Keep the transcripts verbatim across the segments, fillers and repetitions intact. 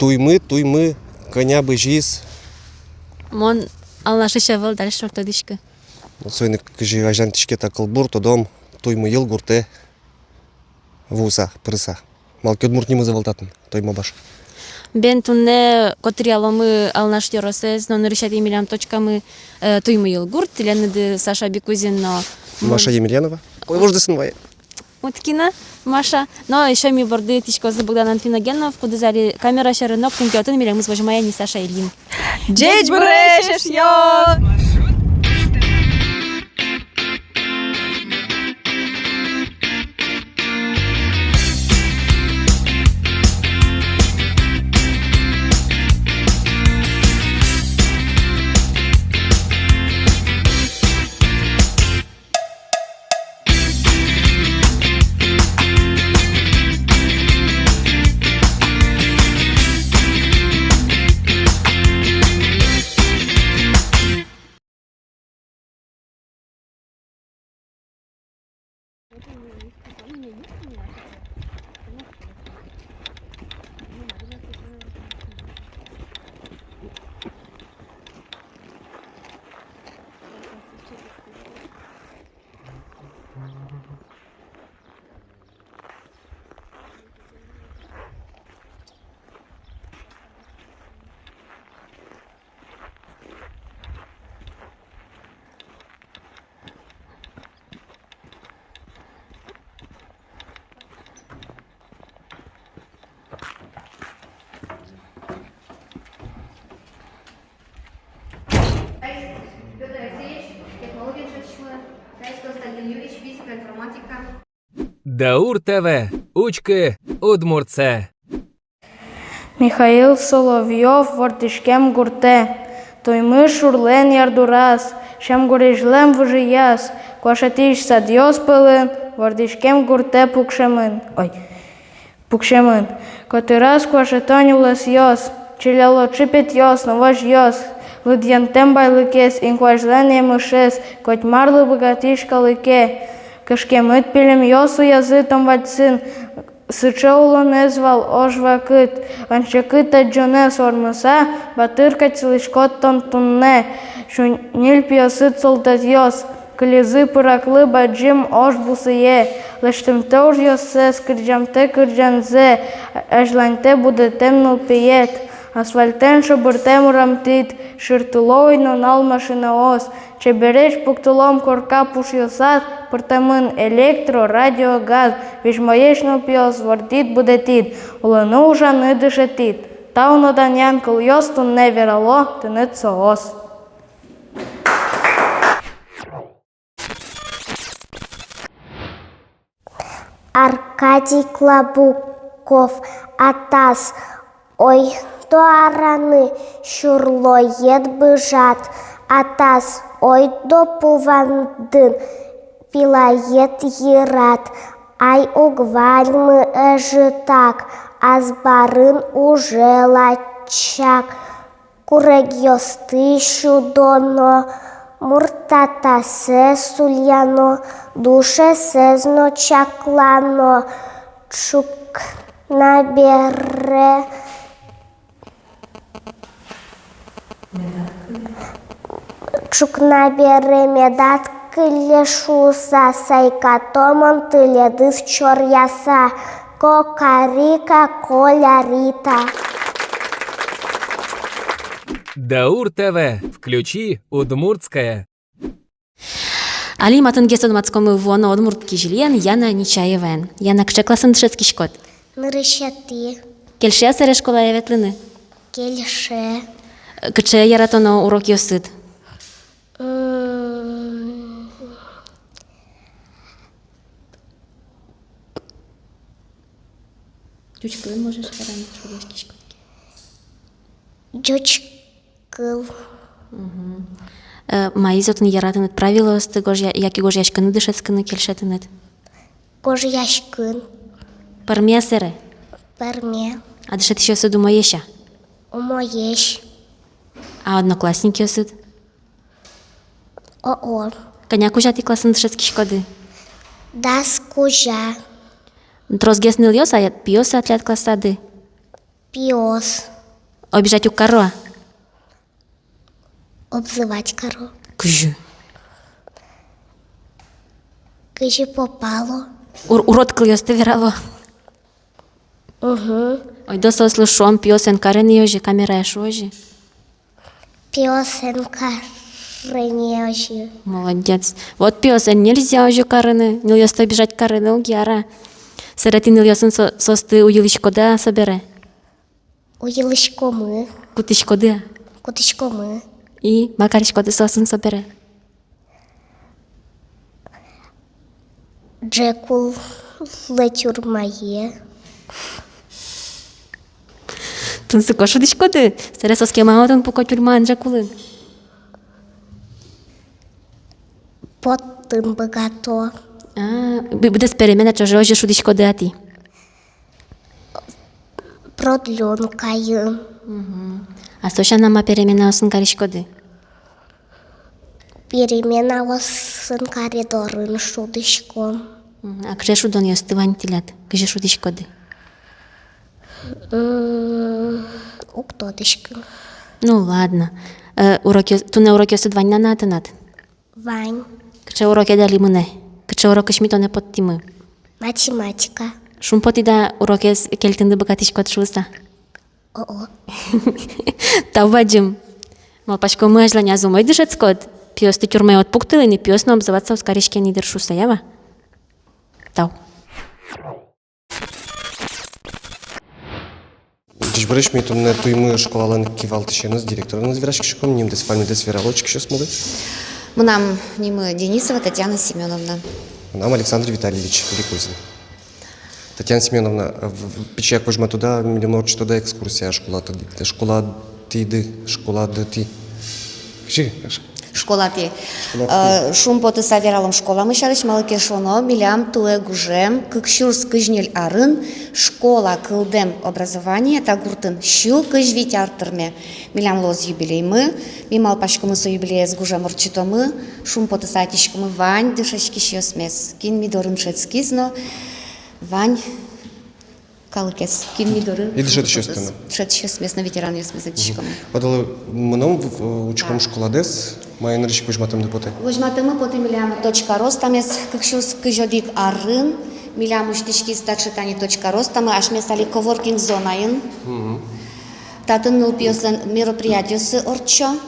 Туймы, Туймы, кӧня бызиз. Мон Алнашысь ӧвӧл, дальше уг тодӥськы. Вот соин ик кызьы азьланьтӥське та кылбур, тодом, Туймыйыл гуртэ вуыса, пырыса. Малы ке удмурт нимыз ӧвӧл татын, Туймабаш. Бен, туннэ котыръяломы Алнаш ёросэз, но нырысетӥ милям точкамы, э, Туймыйыл гурт, тӥленыды Саша Бикузин но Маша Емельянова. Ой, вождэс эн вае. Уткина Маша. Но ещё ми борды итӥськозы Богдан Анфиногенов, кудӥз али камера сьӧры но, кытын ке отын милемыз возьмае ни Саша Ильин. Ӟечбуресь, эшъёс! Пётр Алексеевич, технология дышетӥсьмы, Раис Константин Юрьевич, физика, информатика. Даур ТВ, учкы удмуртсэ. Михаил Соловьёв, вордӥськем гуртэ. Туймы шурлэн ярдураз, Сямгурезьлэн выжыяз, куашетӥсь садъёс пӧлын, вордӥськем гуртэ пуксемын. Ой, пуксемын. Котыраз куашето нюлэсъёс, чиляло чыпетъёс но возьёс, лыдъянтэм байлыкез инкуазьлэн емышез котьмарлы быгатӥсь калыке. Кышкемыт пилемъёс уязы тон вадьсын, сыӵе улонэз вал ож вакыт, ваньзэ кыт адӟонэз вормыса, батыр кадь сылӥськод тон туннэ. Сю ньыль пиосыд солдатъёс кылизы пыраклы бадӟым ож бусые, лэсьтымтэ ужъёссэс, кырӟамтэ кырӟанзэ, азьланьтэ будэтэм нылпиед. Асфальтэн шобыртэм урамтӥд шыртыло уй-нунал машинаос, чебересь пуктылом корка пушъёсад, пыртэмын электро, радио, газ, визьмоесь нылпиос вордӥд, будэтӥд, улыны, ужаны дышетӥд. Тау но данъян кылъёс туннэ верало тыныд соос. Аркадий Клабуков. Атас, ойдо араны, сюрлоед быжад. Атас, ойдо пу вандын, пилаед йырад. Ай уг ваньмы ӧжытак, азбарын уже лачак. Курегъёсты сюдоно, мурт атасэз сулъяно, душесэз но чаклано. Ӵукна бере, ӵукна бере медад кыле шуыса, сайкато мон тӥледыз чоръяса. Кокорика, Коля, Рита. Даур ТВ. Включи удмуртское. Али матынгес тодматскомы вуоно удмурт кизилиен Яна Нечаеваен. Яна, кыӵе классын дышетскиськод? Нырысетӥ. Кельше-а сэре школае ветлыны? Кельше. Кыӵе яратоно урокъёсыд? М. Ӟуч кылын можешь вераны, шулдыръяськиськод ке. Ӟуч кыл. Мгм. Э, маиз отын яратонэд, правилоосты гожъя-, яке гожъяськыны дышетскыны кельше тыныд? Гожъяськыны. Пӧрме-а сэре? Пӧрме. А дышетӥсьёсыд умоесь-а? Умоесь. А одноклассникъёсыд? О-о. Кӧня кузя тӥ классын дышетскиськоды? Дас кузя. Тросгес нылъёс-а, пиос-а тӥляд классады? Пиос. Обижать уг каро-а? Обзывать каро. Кызьы? Кызьы попало. Ур-, урод кылъёсты верало. Мгм. Ойдо соослы шуом, пиос эн каре ни озьы, камерае шу озьы. Пиос эн каре ни озьы. Молодец. Вот пиос эн нельзя озьы карыны, нылъёсты обижать карыны уг яра. Сэре тӥ нылъёсын со-, соосты уйылӥськоды-а собере? Уйылӥськомы. Кутӥськоды-а? Кутӥськомы. И ма кариськоды соосын собере? Ӝӧк улэ тюрьмае. Тунсыко шудӥськоды? Сэре соос кема отын пуко тюрьмаын, ӝӧк улын. Поттыны быгато. А, бы-, быдэс перемена ӵоже озьы шудӥськоды-а тӥ? Продлёнкаын. Мгм. А со сяна ма переменаосын кариськоды? Переменаосын коридорын шудӥськом. Мгм. А кыӵе шудонъёсты вань тӥляд? Кызьы шудӥськоды? М, уг тодӥськы. Ну, ладно. Э, урокъёс-, туннэ урокъёсыд вань на-а тынад? Вань. Кыӵе урокед али мынэ? Кыӵе урокысь ми тонэ поттӥмы? Математика. Шумпотӥд-а урокез кельтыны быгатӥськод шуыса? О-о. Тау бадӟым. Малпаськомы, азьланяз умой дышетскод. Пиосты тюрьмае уд пуктылы ни, пиос но обзываться уз кариське ни дыр шуыса, я-а? Тау. Ӟечбуресь, ми туннэ туймы школалэн кивалтӥсеныз, директорыныз вераськиськом, нимдэс, фамилидэс вералэ учкисьёсмылы. Мынам нимы Денисова Татьяна Семёновна. Мынам Александр Витальевич Рекузин. Татьяна Семёновна, в-, в-, пичияк возьматоды-а, милемлы ортчытоды-а экскурсия школады, школадыды, школадыды. Кызьы? Школатӥ. Школатӥ. Э, шумпотыса вералом школамы сярысь, малы ке шуоно, милям туэ гужем кык сюрс кызь ньыль арын школа кылдэм образование та гуртын сю кызь вить ар тырме. Милям луоз юбилеймы, ми малпаськомы со юбилеез гужем ортчытомы, шумпотыса ӧтиськомы вань дышетскисьёсмес, кин ми дорын дышетскиз но вань калыкез, кин ми доры. И дышетӥсьёсты но. Дышетӥсьёсмес но, ветеранъёсмес но ӧтиськом. Мгм. Отын мыном в-, в-, учком школадэс, мае нырысь возьматэмды потэ? Возьматэммы потэ милям точка ростамес. Кык сюрс кызь одӥг арын милям усьтӥськиз таӵе тани точка ростамы, асьмес али коворкинг зонаын. Мгм. Татын нылпиослэн мероприятиоссы ортчо.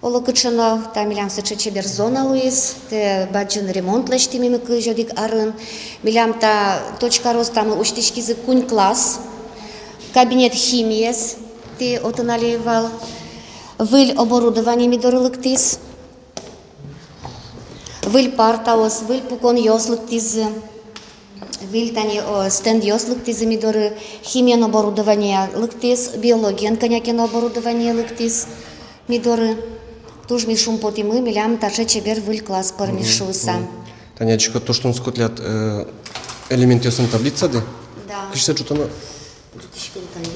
Оло кыӵе но, та милям сыӵе чебер зона луиз, тӥ бадӟым ремонт лэсьтӥмы кызь одӥг арын. Милям та точка ростамы усьтӥськизы куинь класс, кабинет химиез тӥ отын али вал. Выль оборудование ми доры лыктӥз. Выль партаос, выль пуконъёс лыктӥзы. Выль тани, о, стендъёс лыктӥзы ми доры, химиен оборудование лыктӥз, биологиен кӧня ке но оборудование лыктӥз ми доры. Туж ми шумпотӥмы, милям таӵе чебер выль класс пӧрмиз шуыса. Мгм. Тани адӟисько, туж тунсыко тӥляд, э, элементъёслэн таблицады. Да. Кызьы сое ӝутоно? Ӝутӥсько тани.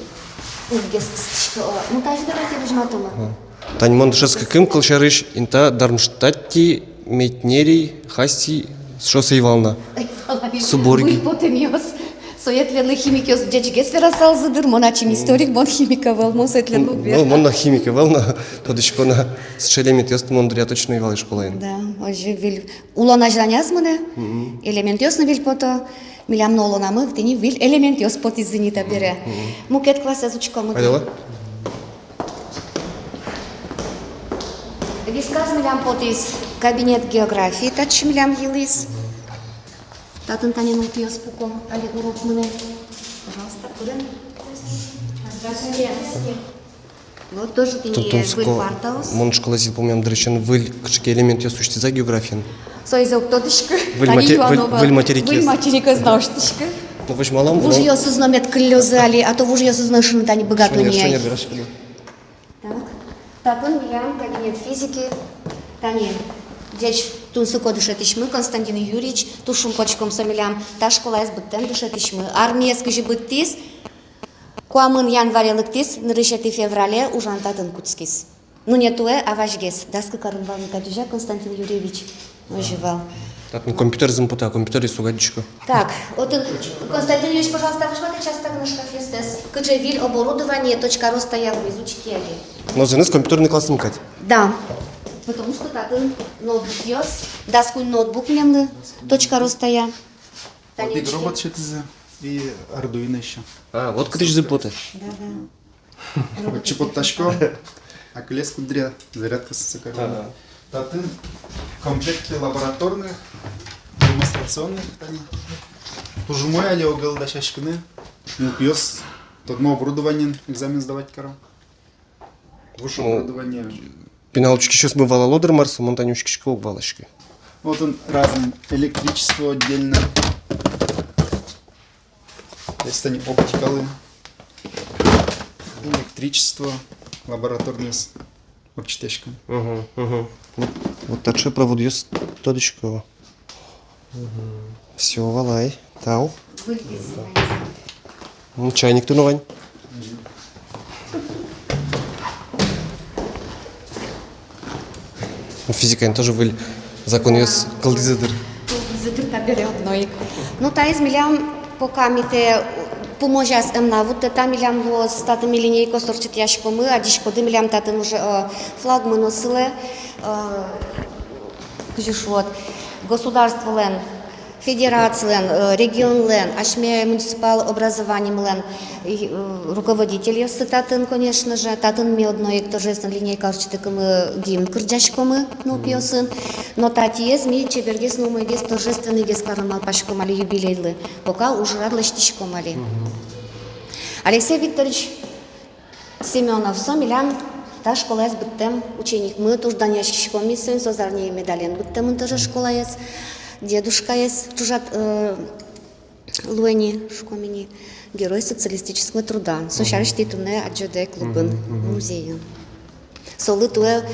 Уг гес кыстӥсько. О, ну, тазьы давайте возьматомы. Ага. Тани мон дышетскыкум, кылсярысь, инта Дармштадтӥ, Метнерий, Хасси, шоссе ӧй вал на. Ӧй вал на. Суборги. Выль потэмъёс. Сое тӥледлы химикъёс ӟечгес верасалзы дыр, мон ачим историк, мон химик ӧвӧл, мон сое тӥледлы уг вера. Ну, мон но химик ӧвӧл на, тодӥсько на, сыӵе элементъёс мон дыръя точно ӧй вал школаын. Да, озьы выль. Улон азьланяз мынэ, мгм, элементъёс но выль пото, милям но улонамы тӥни выль элементъёс потӥзы ни табере. Мгм. Мукет классэз учкомы. Айдолэ. Висказ милям потӥз кабинет географии, татчы милям йылӥз. Татын тани нылпиос пуко, али урок мынэ. Пожалуйста, пырем. Здравствуйте. Вот тоже тӥни выль партаос. Тунсыко, мон школаез йылпумъям дырысен выль кыӵе ке элементъёс усьтӥзы-а географиын? Сое уг тодӥськы. Выль мате-, выль, выль материкъёс. Выль материкъёс но усьтӥсько. Ну, возьмалом, ну. Вужъёсыз но мед кыллёзы али, а то вужъёсыз но ышыны тани быгато ни ай. Шонер, шонер вераськоды. Так. Татын милям кабинет физики. Тани ӟеч тунсыко дышетӥсьмы Константин Юрьевич, туж шумпотӥськом, со милям та школаез быдтэм дышетӥсьмы. Армиез кызьы быдтӥз, куамын январе лыктӥз, нырысетӥ феврале ужан татын кутскиз. Ну, не туэ, а вазьгес. Дас кык арын вал ни кадь, озьы-а, Константин Юрьевич? Озьы вал. Татын компьютер зын потэ, а компьютерез уг адӟиськы. Так, отын, Константин Юрьевич, пожалуйста, возьматэ часто гинэ шкафъёстэс. Кыӵе выль оборудование «Точка роста»я вуиз, учке али. Но зыныз компьютерный классын кадь. Да. Потому что татын ноутбукъёс, дас куинь ноутбук милемлы «Точка роста»я. Тани одӥг учке. Робот сётӥзы и Arduino ещё. А, вот кытысь зын потэ. Да, да. Отчы поттаськом, а кылез куддыръя зарядкаосыз каром. Ага. Татын комплект лабораторных, демонстрационных, тани. Туж умой, али огъя дасяськыны. Нылпиос тодмо оборудованиен экзамен сдавать каро. Вуж оборудование. Пинал учкисьёсмы валало дыр, мар со, мон тани учкисько, уг валаськы. Вот он, разный. Электричество отдельно. Есть тани оптикалы. Электричество, лабораторный с-, ортчытӥськом. Мгм, мгм. Вот, вот таӵе проводъёс тодӥсько. Всё, валай. Тау. Выль весь. М, чайник тӥ но вань. Физикаын тоже выль законъёс кылдӥзы дыр. Кылдӥзы дыр табере одно ик. Ну, таиз милям пока ми тэ пумозяз ӧм на вуттэ, та милям луоз, татын ми линейкаос ортчытъяськомы, адӟиськоды, милям татын уже, э, флагман но сылэ, э, кызьы шуод, государстволэн, федерацилэн, э, регионлэн, асьме муниципал образованимылэн, и, э, руководительёссы татын, конечно же, татын ми одно ик торжественной линейка ортчытыкумы, гимн кырӟаськомы нылпиосын. Но татӥез ми чебергес но умойгес, торжественныйгес карыны малпаськом али юбилейлы. Пока ужрад лэсьтӥськом али. Мгм. Алексей Викторович Семёнов, со милям та школаез быдтэм ученикмы, туж данъяськиськом ми соин, со зарни медален быдтэмын тоже школаез, дедушкаез, чужат, э, луэ ни, шуиськом ини, Герой социалистического труда. Со сярысь тӥ туннэ адӟоды клубын, музейын. Солы туэ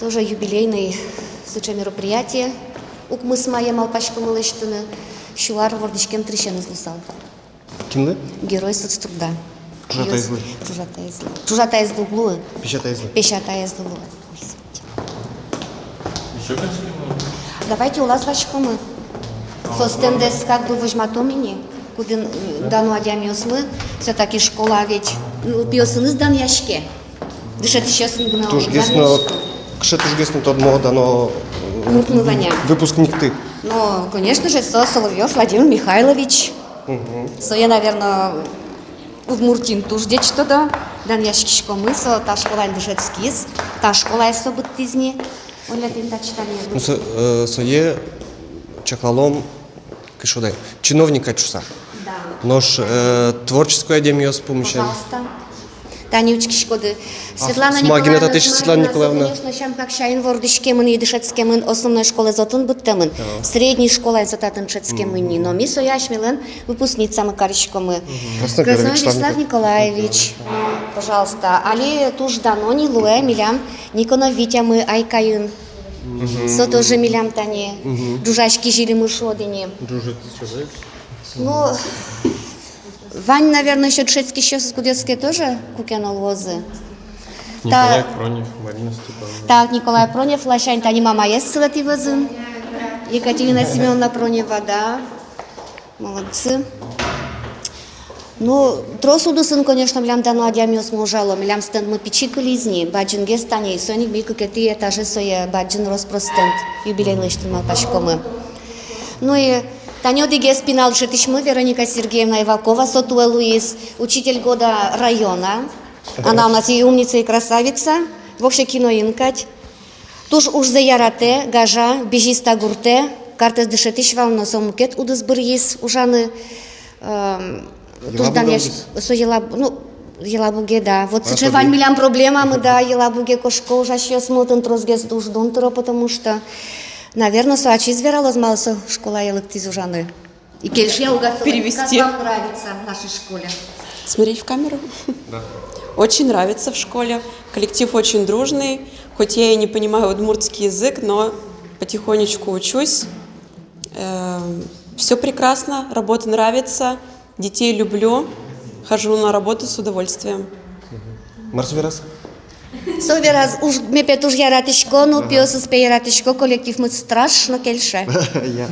тоже юбилейный сыӵе мероприятие, укмыс мае малпаськомы лэсьтыны, сю ар вордӥськем дырысеныз луысал. Кинлы? Герой соцтруда. Чужатаезлы? Чужатаезлы. Чужатаезлы уг луы. Песятаезлы? Песятаезлы луы. Давайте улаз васькомы. Со стендэз как бы возьматом ини, кудӥн, м, дано адямиосмы, всё-таки школа ведь, ну, пиосыныз данъяське. Дышетӥсьёсын гинэ. Тужгес но, кыӵе тужгес но тодмо дано, э, муртмы вань-а? Выпускникты. Ну, конечно же, со Соловьёв Владимир Михайлович. Мгм. Сое, наверно, Удмуртиын туж ӟеч тодо, данъяськиськомы, со та школаын дышетскиз, та школаез со быдтӥз ни. Оля, тӥни татчы тани. Ну, со, э, сое чаклалом, кыӵе шуод ай, чиновник кадь шуыса. Да. Нош, э, творческой адямиос пумысен. Пожалуйста. Тани учкиськоды. А Светлана Николаевна, Светлана Николаевна, конечно, сям как сямен вордӥськемын и дышетскемын, основной школаез отын быдтэмын. Ага. Средней школаын со татын дышетскемын ни. Но ми сое асьмелэн выпускницамы кариськомы. Мгм. Красногоров Вячеслав Николаевич. Пожалуйста. Али туж дано ни луэ милям Никонов Витямы Айкайын. Мгм. Со тоже милям тани. Мгм. Ӝужась кизилимы шуод ини. Ӝужыт сказать. Ну, вань, наверно, ещё дышетскисьёс, кудъёсыз ке тоже куке но луозы. Николай Пронев, Марина Степановна. Так, Николай Пронев, ласянь тани мамаез сылэ тӥ вӧзын. Екатерина Семёновна Пронева, да. Молодцы. Ну, трос удысын, конечно, милям дано адямиосмы ужало, милям стендмы пичи кылиз ни, бадӟымгес тани, соин ик ми кыкетӥ этаже сое бадӟым рос-прос стенд юбилей лэсьтыны малпаськомы. Ну и тани одӥгез пинал дышетӥсьмы, Вероника Сергеевна Ивакова, со туэ луиз учитель года района. Она у нас и умница, и красавица, воксё киноын кадь. Туж ужзэ яратэ, гажа, бызиз та гуртэ, картэз дышетӥсь вал, но со мукет удыс быръиз ужаны. Эм, туж Елабуга данъясь-, удыс? Со Елаб-, ну, Елабуге, да. Вот сыӵе вань милям проблемамы, да, Елабуге кошко ужасьёсмы, отын тросгес туж дун тыро, потому что, наверно, со ачиз вералоз, малы со школае лыктӥз ужаны. И кельше-а, уг-а со, перевести. Как вам нравится в нашей школе? Смотреть в камеру? Да. Очень нравится в школе. Коллектив очень дружный. Хоть я и не понимаю удмуртский язык, но потихонечку учусь. Все прекрасно, работа нравится, детей люблю, хожу на работу с удовольствием. Мар со вераз? Со вераз, ужме пе туж яратӥсько, нылпиосыз пе яратӥсько, коллективмы страшно кельше. Я.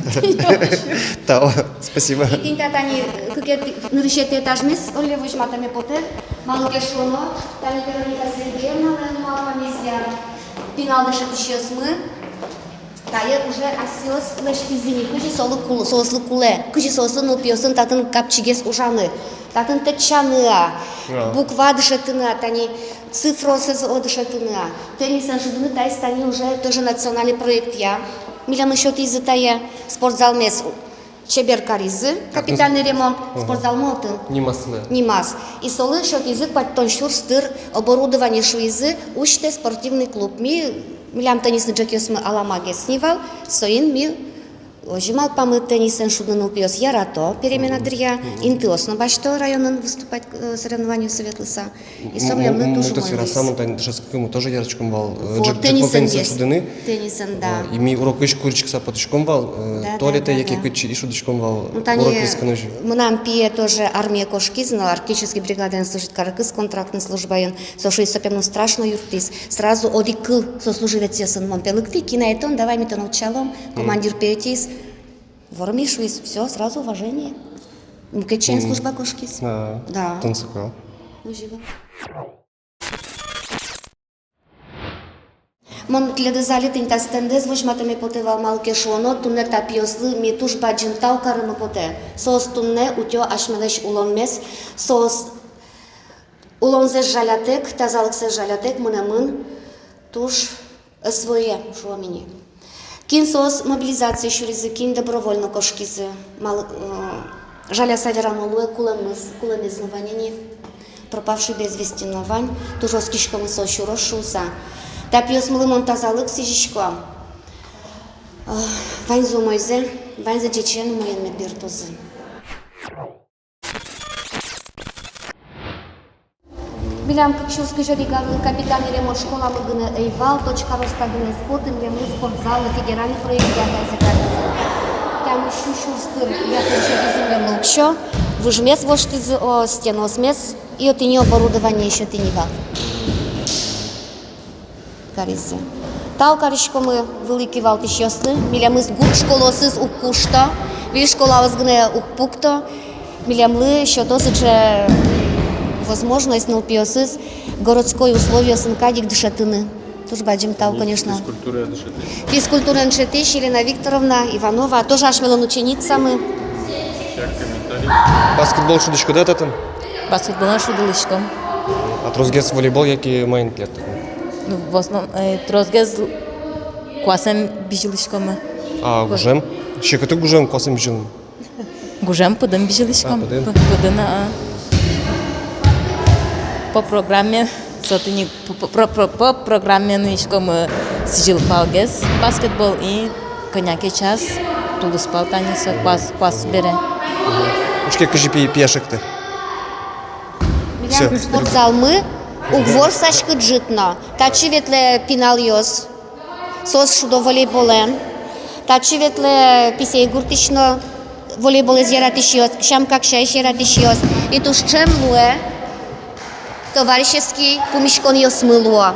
Тау, спасибо. И тӥни та тани кыкетӥ, нырысетӥ этажмес, оло, возьматэме потэ, малы ке шуоно, тани Вероника Сергеевналэн малпамезъя, пинал дышетӥсьёсмы. Тае уже асьсэос лэсьтӥзы ни, кызьы солы кул-, соослы кулэ, кызьы соослы, нылпиослы, татын капчигес ужаны, татын тэтчаны-а, а, буква дышетыны-а, тани цифросэз, о, дышетыны-а. Теннисэн шудыны таиз тани уже тоже национальный проектъя милемлы сётӥзы тае, спортзалмес чебер каризы, капитальный ремонт, ага, спортзалмы отын. Нимаз-а? Нимаз. И солы сётӥзы куатьтон сюрс тыр оборудование, шуизы, усьтэ спортивный клуб. Ми Милям теннисэн ӝӧкъёсмы аламагес ни вал, соин ми озьы малпамы: теннисэн шудыны нылпиос ярато перемена дыръя, мгм, интыос но басьто районын выступать, э, соревнованиосы ветлыса. И со милемлы туж умой луиз. Мон тӥледлы вераса, мон тани дышетскыкумы тоже яратӥськом вал, э, вот, ӝӧк-, ӝӧкмес теннисэн шудыны. Теннисэн, да. О, и ми урокысь куриськыса потӥськом вал, э, да, да, туалетэ, да, яке, да, кытчы, и шудӥськом вал, да, тани урокъёсын озьы. Мынам пие тоже армие кошкиз но, арктический бригадаын служить карыкуз контрактной службаын. Со шуиз, со пе мыным страшно юрттӥз. Сразу одӥг кыл сослуживецъёсын: мон пе лыктӥ, кин ай тон, давай ми тонэ утчалом, командир пе ӧтиз. Вормӥ, шуиз, всё, сразу уважение. Мукет сямен служба кошкиз. А, да. Тунсыко. Озьы вал. Мон тӥледыз али тӥни та стендэз возьматэме потэ вал, малы ке шуоно, туннэ та пиослы ми туж бадӟым тау карыны потэ. Соос туннэ утё асьмелэсь улонмес, соос улонзэс жалятэк, тазалыксэс жалятэк мынэмын туж СВО-е, шуом ини. Кин соос мобилизацие сюризы, кин добровольно кошкизы. Мал-, э, жаляса верано луэ, кулэмез, кулэмез но вань ини, пропавший без вести но вань. Туж оскиськомы соос сюроз шуыса. Та пиосмылы мон тазалык сӥзисько. Э, ваньзэ умойзэ, ваньзэ ӟечен, умоен мед бертозы. Милям кык сюрс кызь одӥг арын капитальный ремонт школамы гинэ ӧй вал, «Точка роста» гинэ ӧз поты, милемлы спортзал но федеральный проектъя тазьы каризы. Тямыс сю сюрс тыр ятыр сётӥзы милемлы уксё, выжмес воштӥзы, о, стенаосмес, и отын ини оборудование ещё тӥни вал. Каризы. Тау кариськомы вылӥ кивалтӥсьёслы, милемыз гурт школаосыз уг кушто, выль школаос гинэ уг пукто, милемлы сёто сыӵе возможность нылпиосыз городской условиосын кадь ик дышетыны. Туж бадӟым тау, конечно. Физкультура дышетӥсь. Физкультураын дышетӥсь Елена Викторовна Иванова, тоже асьмелэн ученицамы. Баскетбол шудӥськоды-а татын? Баскетболэн шудылӥськом. А тросгес волейбол яке маин тӥляд татын? Ну, в основном, э, тросгес куасэн бызьылӥськомы. А гужем? Секыт-а гужем куасэн бызьылыны? Гужем, пыдын бызьылӥськом. А, пыдын. Пы-, пыдын, а. По программе, со тӥни, по, по, про, про, по программе нуиськомы сӥзьыл палгес баскетбол и кӧня ке час тулыспал тани со куас, куас бере. Мгм. Учке, кызьы пи-, пияш эктэ. Всё. Милям спортзалмы уг ворсаськы ӝыт но. Татчы ветлэ пиналъёс. Соос шудо волейболэн. Татчы ветлэ Писей гуртысь но волейболэз яратӥсьёс, Сям-Каксяысь яратӥсьёс. И туж ӵем луэ, товарищеский пумиськонъёсмы луо.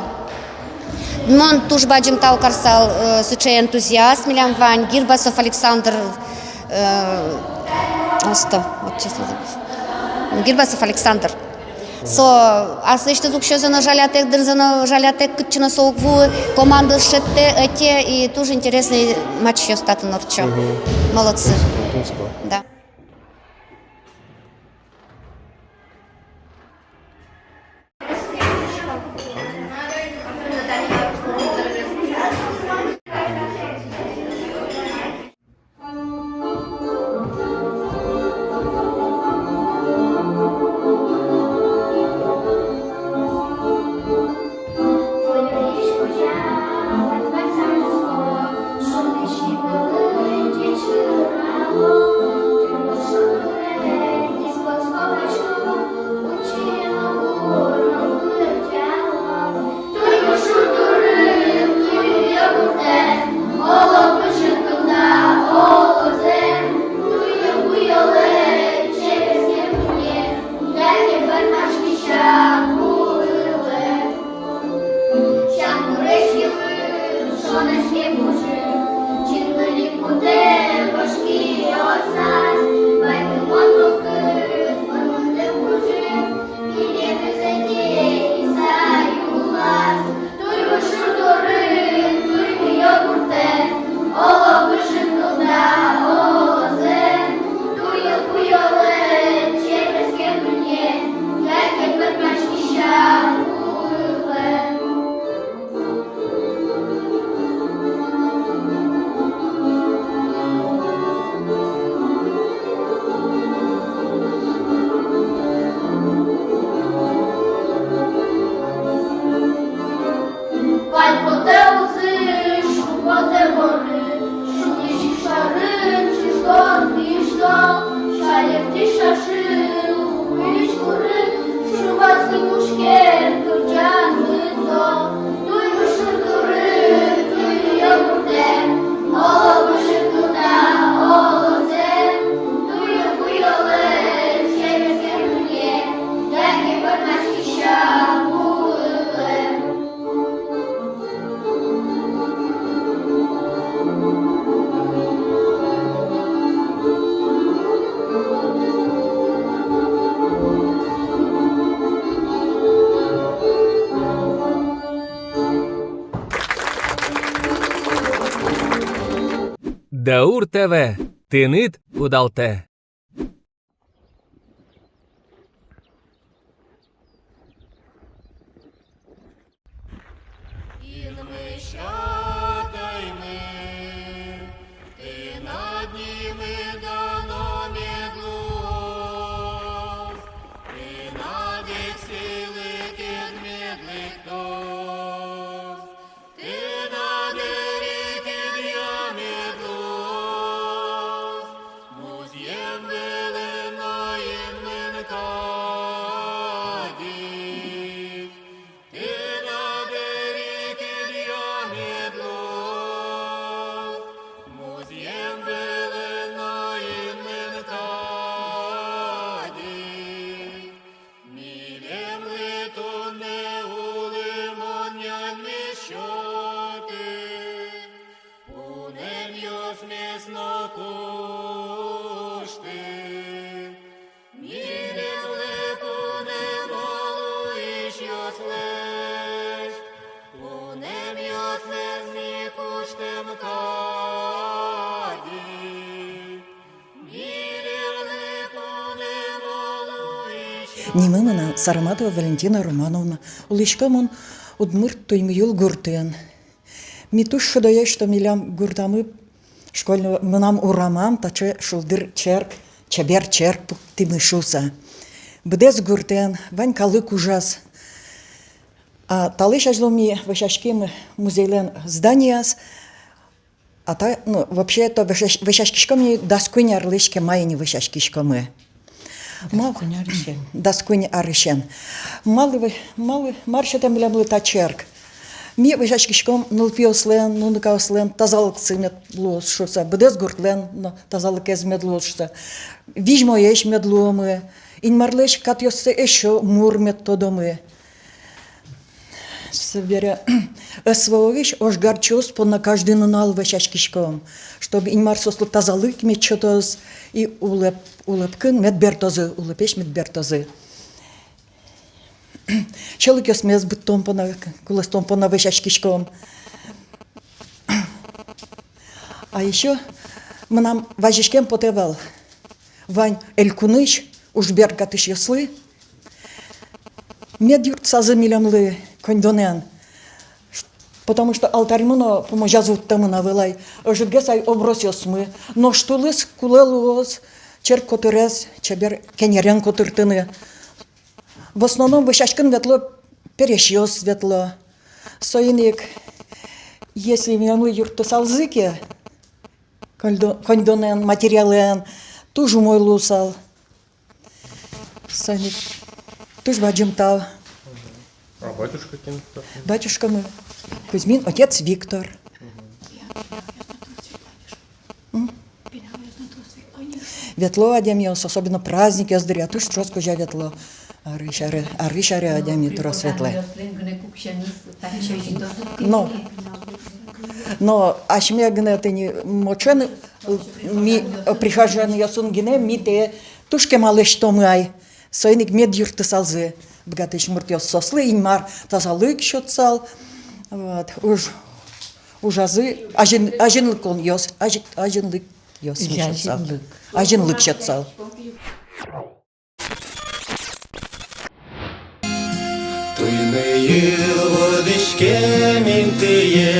Мон туж бадӟым тау карысал, э, сыӵе энтузиаст милям вань, Гирбасов Александр, э, осто, вот честно забыла. Гирбасов Александр. Со аслэсьтыз уксёзэ но жалятэк, дырзэ но жалятэк, кытчы но со уг вуы, командаос шедьтэ, ӧте, и туж интересный матчъёс татын ортчо. Мгм. Молодцы. Тунсыко, тунсыко. Да. Даур ТВ, тыныд удалтэ. Инмысь Атаймы, тынад нимыд дано мед луоз, тынад эксэйлыкед мед лыктоз, тынад эрикыдъя мед луоз, музъем вылын но инмын кадь ик. Тынад эрикыдъя мед луоз, музъем вылын но инмын кадь ик. Милемлы туннэ улымон нянь мед сёты, пунэмъёсмес но кушты. Милемлы пунэмо луисьёслэсь пунэмъёсыз ни куштэм кадь ик. Нимы мынам Сарматова Валентина Романовна. Улӥсько мон Удмурт Туймыйыл гуртын. Ми туж шудоесь, что милям гуртамы, школьной, мынам урамам таӵе шулдыр черк, чебер черк пуктӥмы шуыса. Быдэс гуртэн вань калык ужаз. А талэсь азьло ми вӧсяським музейлэн зданияз. А та, ну, вообще-то вӧсясь-, вӧсяськиськом ини дас куинь арлэсь кема ини вӧсяськиськомы. Дас куинь арысен. Дас куинь арысен. Малы вӧ-, малы, мар сётэ милемлы та черк? Ми вӧсяськиськом нылпиослэн, нуныкаослэн тазалыксы мед луоз шуыса, быдэс гуртлэн но тазалыкез мед луоз шуыса. Визьмоесь мед луомы, Инмарлэсь катъёссэ эшшо мур мед тодомы. Собере СВО-ысь ожгарчиос понна каждый нунал вӧсяськиськом, чтобы Инмар соослы тазалык мед сётоз и улэп-, улэпкын мед бертозы, улэпесь мед бертозы. Сьӧлыкъёсмес быдтон понна, кулэстон понна вӧсяськиськом. А ещё мынам вазиськем потэ вал вань элькунысь уж бергатӥсьёслы, мед юрттысалзы милемлы коньдонэн, потому что алтарьмы но пумозяз вуттэмын ӧвӧл ай, ӧжытгес ай образъёсмы, нош тулыс кулэ луоз черк котырез чебер кенерен котыртыны. В основном вӧсяськыны ветло пересьёс, ветло. Соин ик, если милемлы юрттысалзы ке коньдо-, коньдонэн, материалэн, туж умой луысал. Соин ик туж бадӟым тау. А батюшка кин? Батюшкамы Кузьмин отец Виктор. М? Ветло адямиос, особенно праздникъёс дыръя, туж трос кузя ветло. Арысь аре, арысь аре адями трос ветлэ. Но, но асьме гинэ тӥни мочен, ми, прихожанъёсын гинэ ми тае туж кема лэсьтомы ай. Соин ик мед юрттысалзы быгатӥсь муртъёс соослы, Инмар тазалык сётсал. Вот. Уж, ужазы азин, азинлыконъёс, ази-, азинлыкъёс сётсал. Азинлык. Азинлык сётсал. Туймыйыл вордӥськем интые,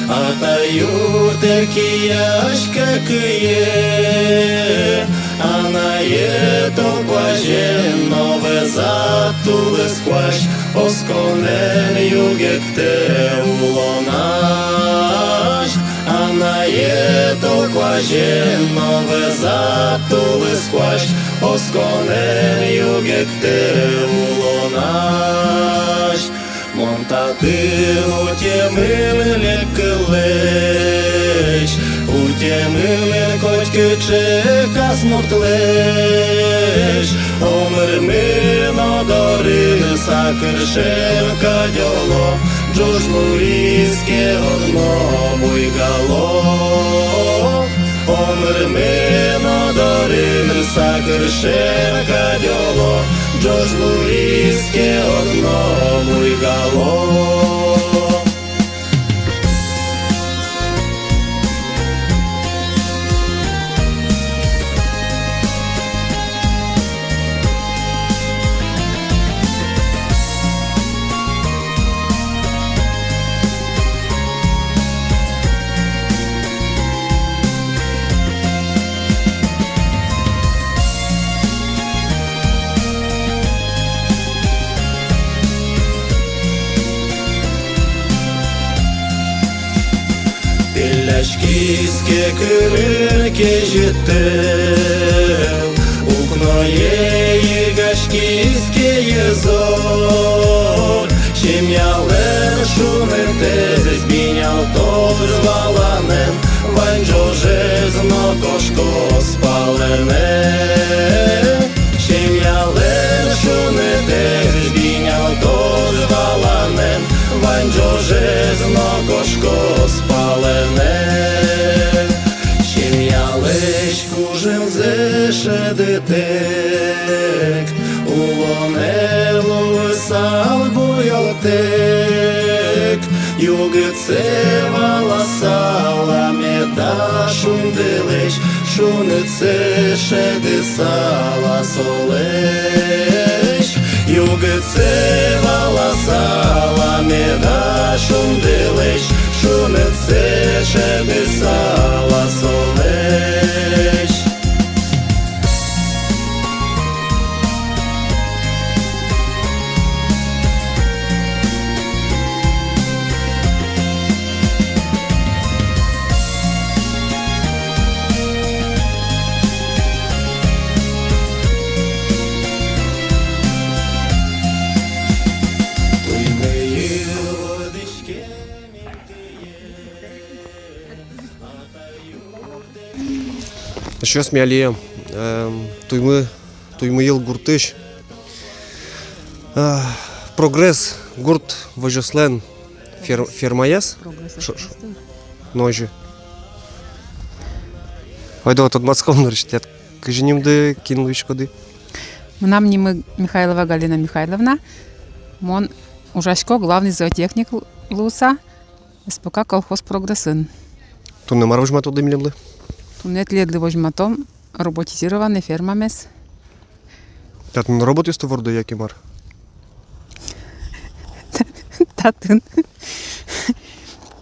атай юртэ кияська кые. Анае тол куазен но вӧзад тулыс куазь, осконэн югыктэ улоназь. Анае тол куазен но вӧзад тулыс куазь, осконэн югыктэ улонась. Мон татын утемын лек-кыллэсь, утемын котькыӵе касмуртлэсь. Омырмы но дорыса кыршем кадь оло, ӝож луиз ке, одно буйгало. Омырмы но дорыса кыршем кадь оло, ӝож луиз ке, одно буйгало. Пелляськиз ке кырын кезьыт тӧл, укное йыгаськиз ке йӧзор, семьялэн шунытэз бинялтоз валанэн, вань ӝожез но кошкоз палэнэ. Семьялэн шунытэз бинялтоз валанэн, вань ӝожез но кошкоз палэнэ. Семьялэсь кужымзэ шӧдытэк, улонэ луысал буёлтэк, югытсэ валасал меда шундылэсь, шунытсэ шӧдысал солэсь. Югытсэ валасал меда шундылэсь, шунытсэ шӧдысал солэсь. Эшъёс, ми али, эм, Туймы, Туймыйыл гуртысь, э, «Прогресс» гурт возёслэн фер-, фермаяз. «Прогресс» ш-, ш-, озьы. Ойдолэ тодматском нырысь, тӥляд кызьы нимды, кин луиськоды? Мынам нимы Михайлова Галина Михайловна. Мон ужасько главный зоотехник луыса. С П К колхоз «Прогрессын». Туннэ мар возьматоды милемлы? Туннэ тӥледлы возьматом роботизированный фермамес. Татын роботъёсты вордо яке мар? Татын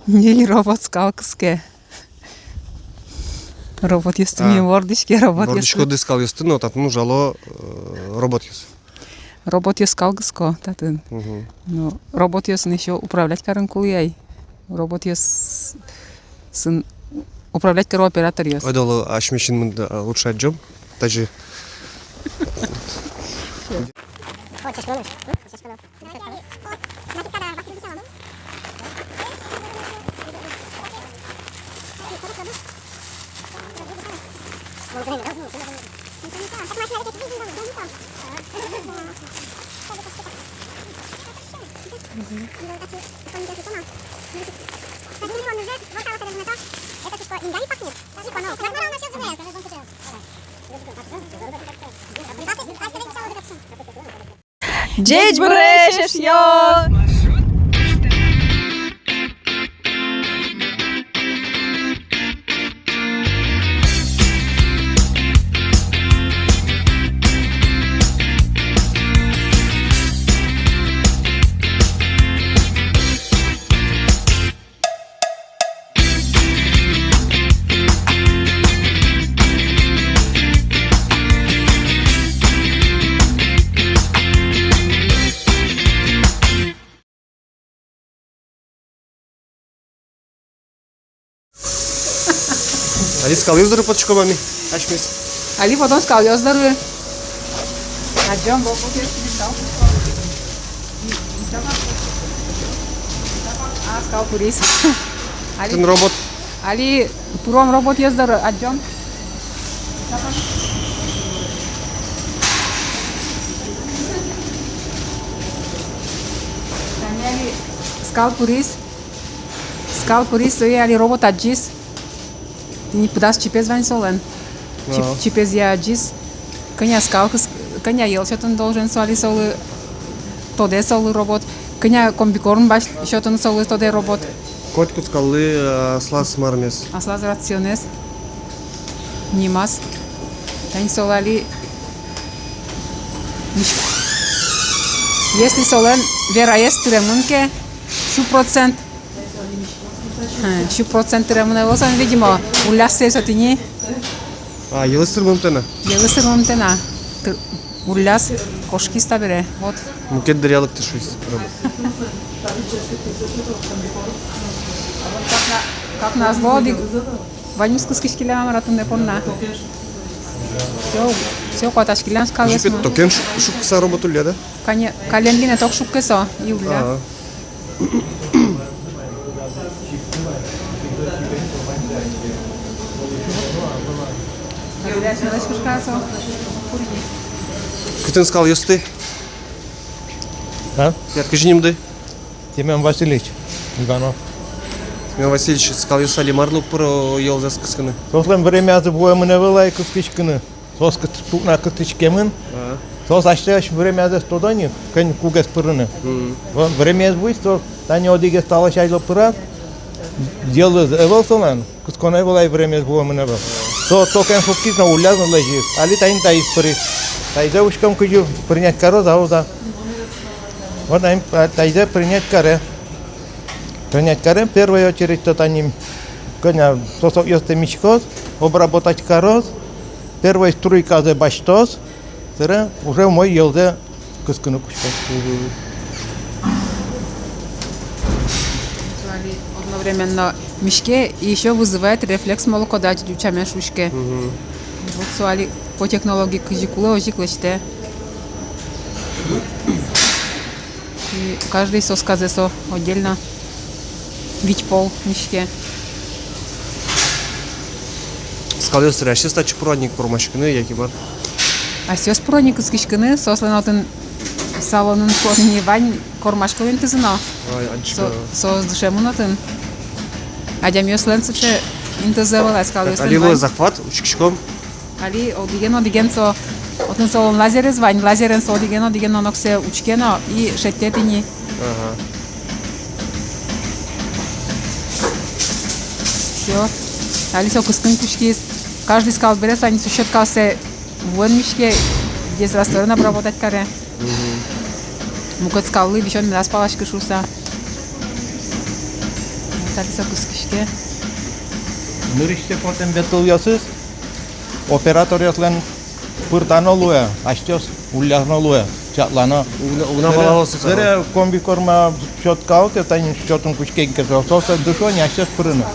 ньыль робот скал кыске. Роботъёсты, а, ми вордӥське, роботъёсты. Вордӥськоды скалъёсты, но татын ужало, э, роботъёс. Роботъёс скал кыско татын. Мгм. Ну, роботъёсын ещё управлять карыны кулэ ай. Роботъёсын управлять каро операторъёс. Ойдолэ асьмеос мында, а, лучше адӟом. Тазьы. Ӟечбуресь, эшъёс! Али скалъёс доры потӥськом-а ми асьмеос? Али потом скалъёс доры. Адӟом, вот, вот, есть скал. А, скал пырис. Али, тӥни робот. Али пыром роботъёс доры, адӟом. Тани али скал пырис. Скал пырис, сое али робот адӟиз. Тӥни пыдаз чипез вань солэн. Чип-, а, чипезъя адӟиз. Кӧня скал кыс-, кӧня йӧл сётыны должен со али солы, тодэ солы робот. Кӧня комбикорм баш-, сётыны солы, тодэ робот. Котькуд скаллы, а, аслаз мармез. Аслаз рационэз. Нимаз. Тани солы али. Если солэн вераез тыремын ке, сю процент. Ха, сю процент тыремын ӧвӧл солэн, видимо, улляз сое со тӥни. А, йӧлыз тырмымтэ на? Йӧлыз тырмымтэ на. Ты-, улляз, кошкиз табере, вот. Мукет дыръя лыктэ шуиз. Как на-, как назло, одӥг ваньмыз кыскиськиллям, мар-а, туннэ понна. Всё, всё, куатаськиллям скалъёсмы. Токен шу-, шуккыса робот улля, да? Кане-, каллен гинэ ток шукке со, и улля. Ага. Кытын скалъёсты? А? Тӥляд кызьы нимды? Семён Васильевич Иванов. Семён Васильевич, скалъёс али марлы уг пыро йӧлзэс кыскыны? Соослэн времязы вуэмын ӧвӧл ай кыскиськыны. Соос кыт-, пукна кытыськемын. А. Соос асьсэос времязэс тодо ни, кӧня кугес пырыны. Мгм. Вон времяез вуиз, со тани одӥгез талэсь азьло пыраз, йӧлыз ӧвӧл солэн, кыскон ӧвӧл ай, времяез вуэмын ӧвӧл. Со токен шуккиз но, улляз но лэзиз. Али тани таиз пыриз. Таизэ учком, кызьы принять кароз-а, уз-а. Вот ай, а, таизэ принять каре. Принять карем, первой очередь-то тани, кӧня сосокъёсты миськоз, обработать кароз, первой струйказэ басьтоз, собере уже умой йӧлзэ кыскыны кутскоз. Мгм. Со али одновременно миське и ещё вызывает рефлекс молоко дать, ӟуч сямен шуиське. Мгм. Вот со али по технологии кызьы кулэ, озьы ик лэсьтэ. И каждый сосказэ со отдельно вить пол миське. Скалъёс тырасьёс татчы пыро ни кормаськыны, яке мар? Асьсэос пыро ни кыскиськыны, соослэн отын салонын шуо ни, вань кормаськон интызы но. Ай, анчика. Со-, соос дышемын отын. Адямиослэн сыӵе интызы ӧвӧл, а скалъёслэн вань. Так, али луэ захват, учкиськом. Али одӥген-одӥген со, отын солэн лазерез вань, лазерен со одӥген-одӥген ноноксэ учке но и шедьтэ тӥни. Ага. Всё. Али со кыскын кутскиз. Каждый скал бере со али со щёткаоссэ вуэн миське, дезрастворен обработать каре. Мгм. Мукет скаллы висён медаз паласькы шуыса. Вот али со кыскиське. Нырысьсэ потэм бетылъёсыз операторъёслэн пыртано луэ, асьсэос улляно луэ, чаклано. Уг на, уг на валало соос. Собере комбикорма щёткаос ке, тани щётын кутскем ке, со, соос дышо ни асьсэос пырыны.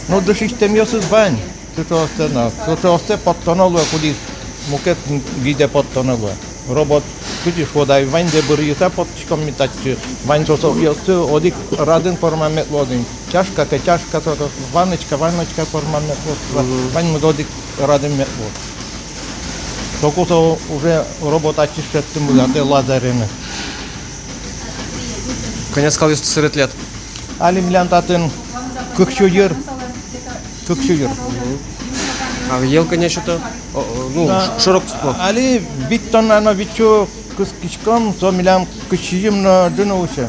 Ну, дышетэмъёсыз вань, сыӵеоссэ но, сыӵеоссэ поттоно луэ, кудӥз мукет гидэ поттоно луэ. Робот, кызьы шуод ай, ваньзэ быръыса поттӥськом ми татчы. Вань сосокъёсты одӥг радын пӧрмам мед луоз ини. Чашка ке, чашка, со, со, ванночка, ванночка пӧрмам мед луоз. Мгм. Ваньмыз одӥг радын мед луоз. Соку со уже робот ачиз шедьтыны быгатэ лазерен. Кӧня скалъёсты сэре тӥляд? Али милям татын кык сю йыр. Кык сю йыр. Мгм. А йӧл кӧня сёто? О, о, ну, а, ш-, шорокуспо. Али вить тонна но витьсю кыскиськом, со милям кызь сизьым но ӝыны усе.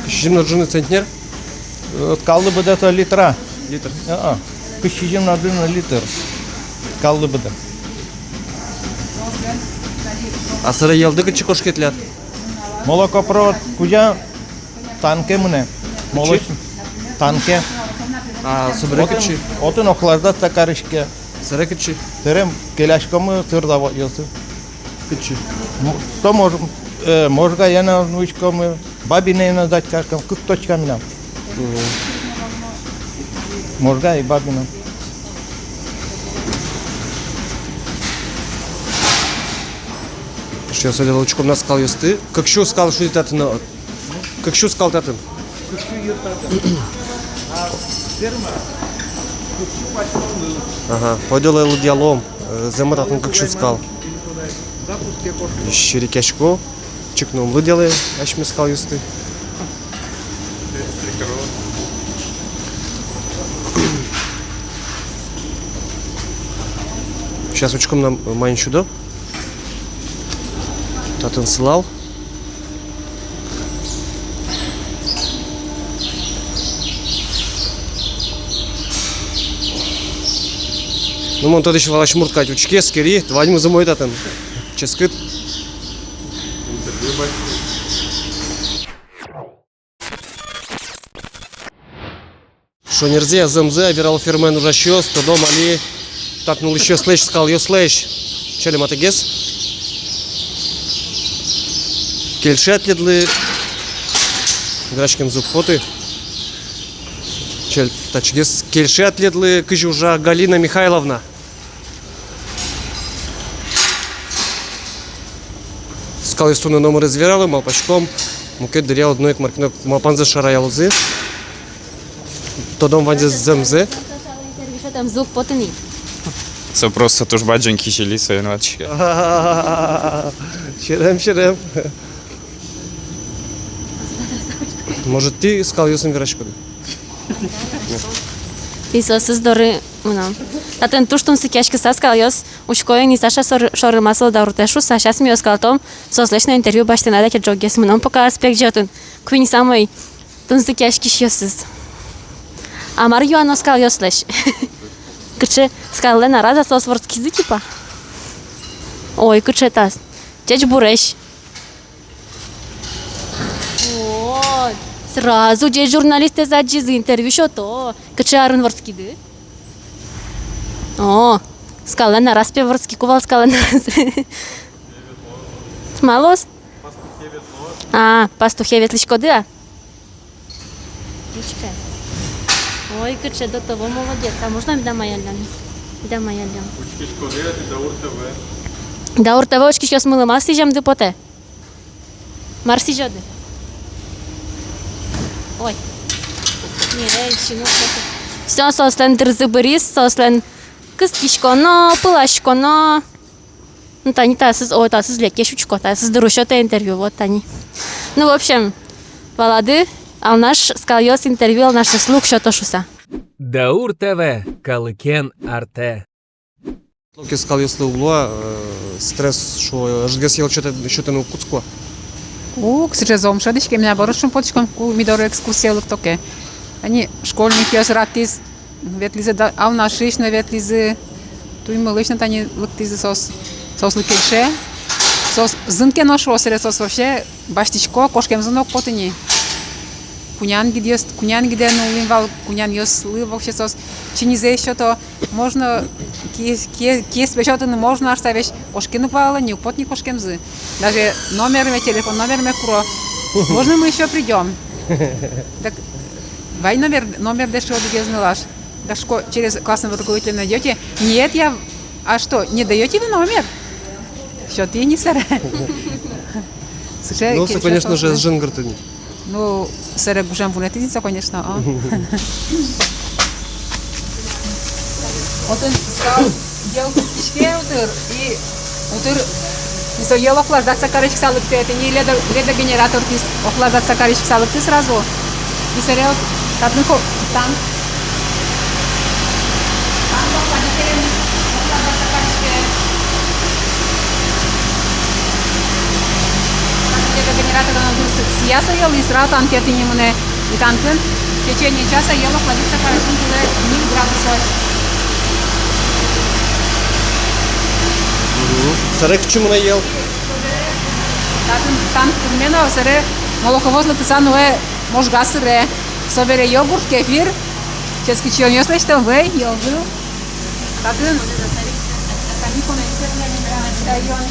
Кызь сизьым но ӝыны центнер? Э, скаллы быдэ со литра. Литр. А, а. Кызь сизьым но ӝыны литр. Скаллы быдэ. А сэре йӧлды кытчы кошке тӥляд? Молокопровод кузя танке мынэ. Кытчы? Молочный танке. А собере кытчы? Отын, отын охлаждаться кариське. Сэре кытчы? Сэре келяськомы сыр заводъёсы. Кытчы? М-, то Мож-, э, Можгае но нуиськомы, Бабинае но сдать кариськом, кык точка милям. Мгм. Можга и Бабино. Эшъёс, ойдолэ учком на скалъёсты. Кык сю скал шуиды татын но. Кык сю скал татын. Ага, ойдолэ лыдъялом. Э, зэм-а татын кык сю скал. Серекъясько. Чик но ум лыдъялэ асьме скалъёсты. Сейчас учком на, маин сюдо. Татын сылал. Ну, мон тодӥсь валась мурт кадь, учке, эскери, ваньмыз умой татын. Ческыт. Шонерзэ, зэмзэ верало фермаын ужасьёс, тодом али татын улӥсьёслэсь, скалъёслэсь. Чале матыгес. Кельше-а тӥледлы? Вераськемзы уг поты. Чале татчыгес. Кельше-а тӥледлы, кызьы ужа Галина Михайловна? Скалъёс туннэ номырзэс верало, малпаськом, мукет дыръя одно ик мар ке но малпанзэс шараялозы. Тодом ваньзэ, зэмзэ. Интервью сётэмзы уг поты ни. Со просто туж бадӟым кизили, соин ватӥське. Серем, серем. Может, тӥ скалъёсын вераськоды? Тӥ соосыз доры мынам. Татын туж тунсыкъяськыса скалъёс учко ини Саша шор-, шоры, ма солы дауртэ шуса. Сейчас ми оскалтом, соослэсь но интервью басьтэ на. Дайте ӝоггес мыном, пока аспект жётын. Куинь самой тунсыкъяськисьёсыз. А мар юано скалъёслэсь? Кыӵе скаллэн араз-а соос вордскизы, типа? Ой, кыӵе таз. Ӟечбуресь. Вот. Сразу ӟеч журналистэз адӟизы, интервью сёто. Кыӵе арын вордскиды? О, скаллэн араз, пе, вордски, ку вал скаллэн араз. Малос? А, пастухе ветлӥськоды-а? Ой, кыӵе до того молодец. А можно меда маяллям? Меда маяллям. Учкиськоды-а тӥ Даур ТВ? Даур ТВ учкисьёсмылы мар сӥземды потэ? Мар сӥзёды? Ой. Не, эй, щенок. Всё, соослэн дырзы быриз, соослэн кыстӥськоно, пыласьконо. Ну, тани таосыз, о, таосыз лекесь учко, таосыз дыр уз сётэ интервью, вот тани. Ну, в общем, валады, Алнаш скалъёс интервью Алнашъёслы уг сёто шуса. Даур ТВ, калыкен артэ. Луке скалъёслы уг луы-а, э, стресс, шуо, ӧжытгес йӧл сётэ-, сётыны уг кутско? Уг, сыӵе зол ум шӧдӥське, милям бӧрысь шумпотӥськом, ку ми доры экскурсие лыкто ке. Тани школьникъёс ратӥз, ветлӥзы да, Алнашысь но ветлӥзы, Туймыйылысь но тани лыктӥзы соос, соослы кельше. Соос зын ке но, шуо, сэре соос вообще басьтӥсько, кошкемзы но уг поты ни. Кунян гидъёс, кунян гидэ но улӥм вал, кунян ёслы вообще соос чиньызэ сёто, можно, киез, киез, киез пе сётыны можно, ар со весь кошкыны уг вало ни, уг поты ни кошкемзы. Даже номерме, телефон номерме куро. Можно, мы ещё придём? Так, вай номер, номердэ, шуо, одӥгез нылаш. Так, шуко, через классного руководителя найдёте? Нет, я, а что, не даёте вы номер? Всё, тӥ ни сэре. Сыӵе. Ну, со, кельше, конечно же, шуо, жингыртыны. Ну, сэре гужем вунэтӥз ни со, конечно, а. Отын скал йӧл кыскиське утыр, и утыр, и со йӧл охлаждаться кариськыса лыктэ, тӥни ледо-, ледогенератортӥз охлаждаться кариськыса лыктэ сразу. И сэре вот татын ко-, танк. Танк охладителен охлаждаться кариське. Ледогенераторен сы-, сыя со йӧл, и сразу танкетӥ ни мынэ. И танкын в течение часа йӧл охладиться кариськыны кулэ ньыль градусозь. Мгм. Сэре кытчы мынэ йӧл? Татын танк тырме но, сэре молоковоз лыктыса нуэ Можга сыре. Собере йогурт, кефир. Ческыт сиёнъёс лэсьтом, вӧй, йӧлвыл. Татын чай юон.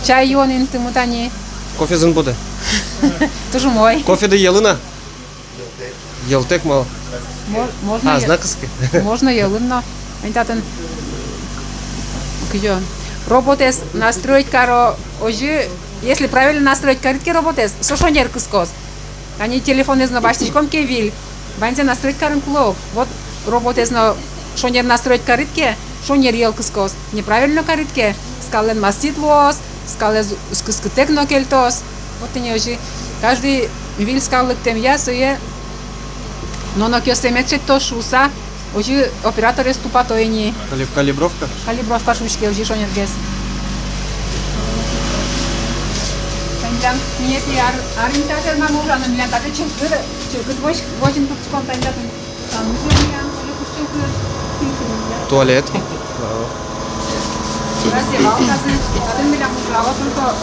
Чай юон интымы тани. Кофе зын потэ. Туж умой. Кофеды йӧлын-а? Йӧлтэк малы. Мо-, можно. А, йӧ-, знак кыске. Можно йӧлын но. Эн татын кызьы. Роботэз настроить каро, озьы, если правильно настроить карид ке роботэз, со шонер кыскоз. Тани телефонэз но басьтӥськом ке виль, ваньзэ настроить карыны кулэ ук. Вот роботэз но шонер настроить карид ке, шонер йӧл кыскоз. Неправильно карид ке, скаллэн мастит луоз, скалэз уз кыскытэк но кельтоз. Вот тӥни озьы каждый виль скал лыктэмъя, сое нонокъёссэ мед шедьтоз шуыса, озьы операторъёс тупато ини. Кали-, калибровка? Калибровка шуиське, озьы шонергес. Тӥляд нетӥ ар-, арынь татэ мар ужаны, милям татэ чылкыт, чылкыт возь-, возьыны турттӥськом тани татын. Туалет. Раздевалка, татын милям ужало только.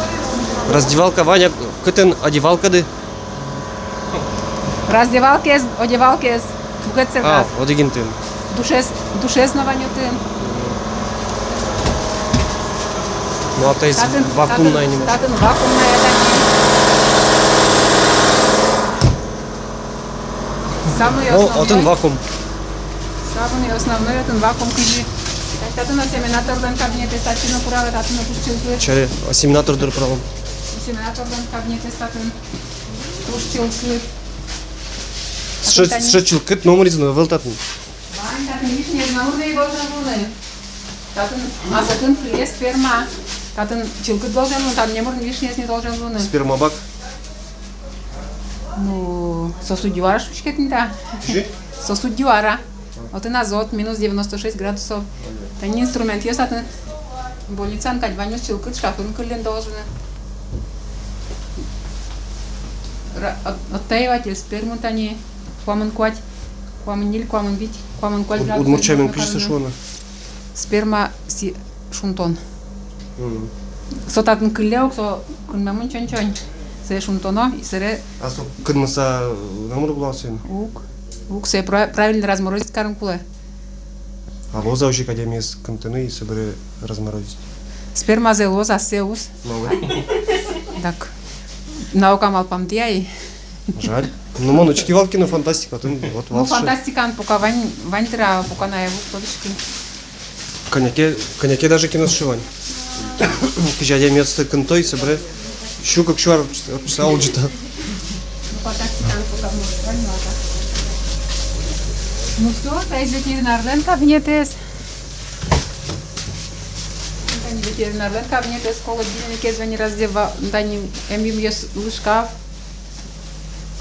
Раздевалка, Ваня, кытын одевалкады? Раздевалкаез, одевалкаез. Мукет сэргаз. А, одӥг интыын. Душез, душез но вань отын. Ну, а то есть татын, вакуумная татын, немножко. Татын вакуумная, татын. Самый. О, основной. Отын вакуум. Самый основной отын вакуум кызьы. Татын осеменаторлэн кабинетэз, татын но куралэ, татын но туж чылкыт. Чаре, осеменатор дыр пыралом. Осеменаторлэн кабинетэз татын. Туж чылкыт. Сыӵе, тани сыӵе чылкыт номырыз но ӧвӧл татын. Вань, татын лишнийез номыр но ӧвӧл татын. Татын азотын кылле сперма. Татын чылкыт должен луыны, татын номыр лишнийез не должен луыны. Спермобак. Ну, сосуд юара шуиське тӥни та. Кызьы? Сосуд юара. Отын азот, минус девяносто шесть градусов. Тани инструментъёс татын. Больницаын кадь ваньмыз чылкыт, шкафын кыллыны должен. Ра-, от-, оттаиватель спермы тани куамын куать, куамын ньыль, куамын вить, куамын куать градусов. Уд-, удмурт сямен кызьы со шуоно? Сперма си-, шунтон. Мгм. Со татын кылле ук, со кынмемын чонь-чонь. Сое шунтоно, и собере. А со кынмыса, э, номыр уг луы сыӵе? Уг. Уг, сое пра-, правильно разморозить карыны кулэ. А луоз-а озьы ик адямиез кынтыны и собере разморозить? Спермазэ луоз, ассэ уз. Малы? Так. Наука малпамтэ ай. Жаль. Ну, мон учки вал кино, фантастика, отын вот. Ну, вал сыӵе. Фантастикаын пока вань, вань дыр, а пока на ӧвӧл, тодӥськы. Кӧня ке, кӧня ке даже кино сыӵе вань. Кызьы адямиосты кынто и собере сю-кык сю ар ортчыса улӟыто. Ну всё, таиз ветеринарлэн кабинетэз. Тани ветеринарлэн кабинетэз, холодильникез, вань раздева-, тани эмъюмъёслы шкаф.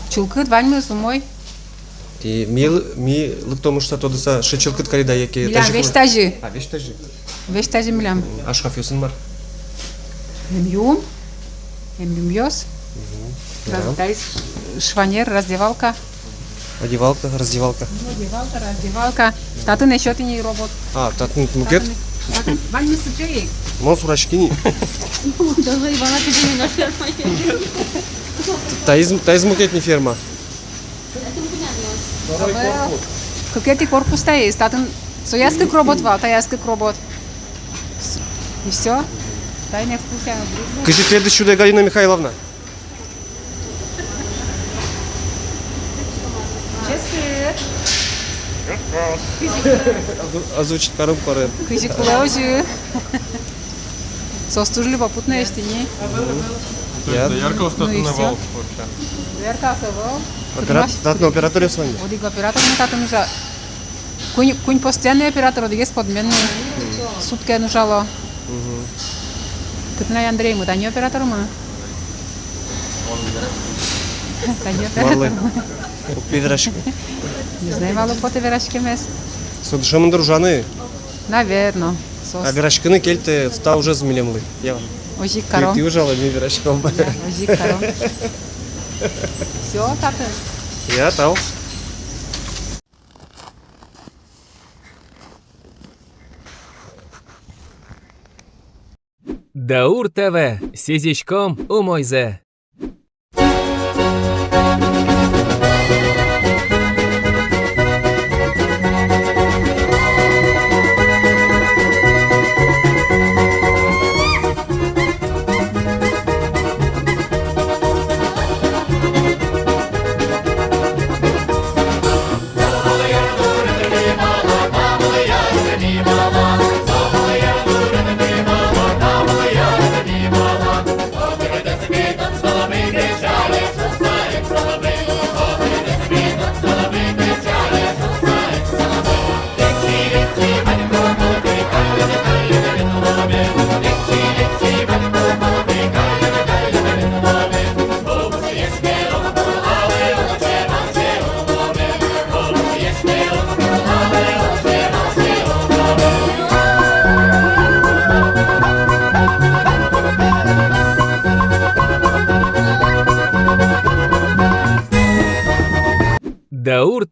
Чылкыт, ваньмыз умой. Тӥ ми л-, ми лыктом шуса тодыса, сыӵе чылкыт кариды-а, яке... Милям тазьы весь ке-, тазьы. А, весь тазьы. Весь тазьы милям. А шкафъёсын мар? Эмъюм. Эмъюмъёс. Мгм. Раз-, да. Таиз шванер, раздевалка. Одевалка, раздевалка. Одевалка, раздевалка. Татын ещё тӥни робот. А, татын мукет? Татын, татын ваньмыз сыӵе ик. Мон сураськи ни. Давай, вала, ты же не наш. Таиз, таиз мукет ни ферма. Ӧвӧл. Кыкетӥ корпус таиз, татын сояз кык робот вал, таяз кык робот. И всё. Тани экскурсия. Кызьы тӥледыз сюдэ, Галина Михайловна? Ческыт. Озу-, озвучить каром куаре. Кызьы кулэ, озьы. Соос туж любопытноесь тӥни. Мгм. То есть доярка остатыны вал вообще? Доярка со вал. Оператор, татын операторъёс вань. Одӥг оператор но татын ужа. Куинь, куинь постоянный оператор, одӥгез подменный. Мгм. Суткаен ужало. Мгм. Кытын Андреймы, тани оператормы? Тани оператормы. Малы? Уг пе вераськы. Не знаю, малы уг потэ вераськемез. Со дышемын дыр ужаны. Наверно. Соос. А вераськыны кельтэ та ужез милемлы. Я. Озьы ик каром. Тӥ, тӥ ужалэ, ми вераськом. Я, озьы ик каром. Всё, татын. Я, тау. Даур ТВ. Сӥзиськом умойзэ.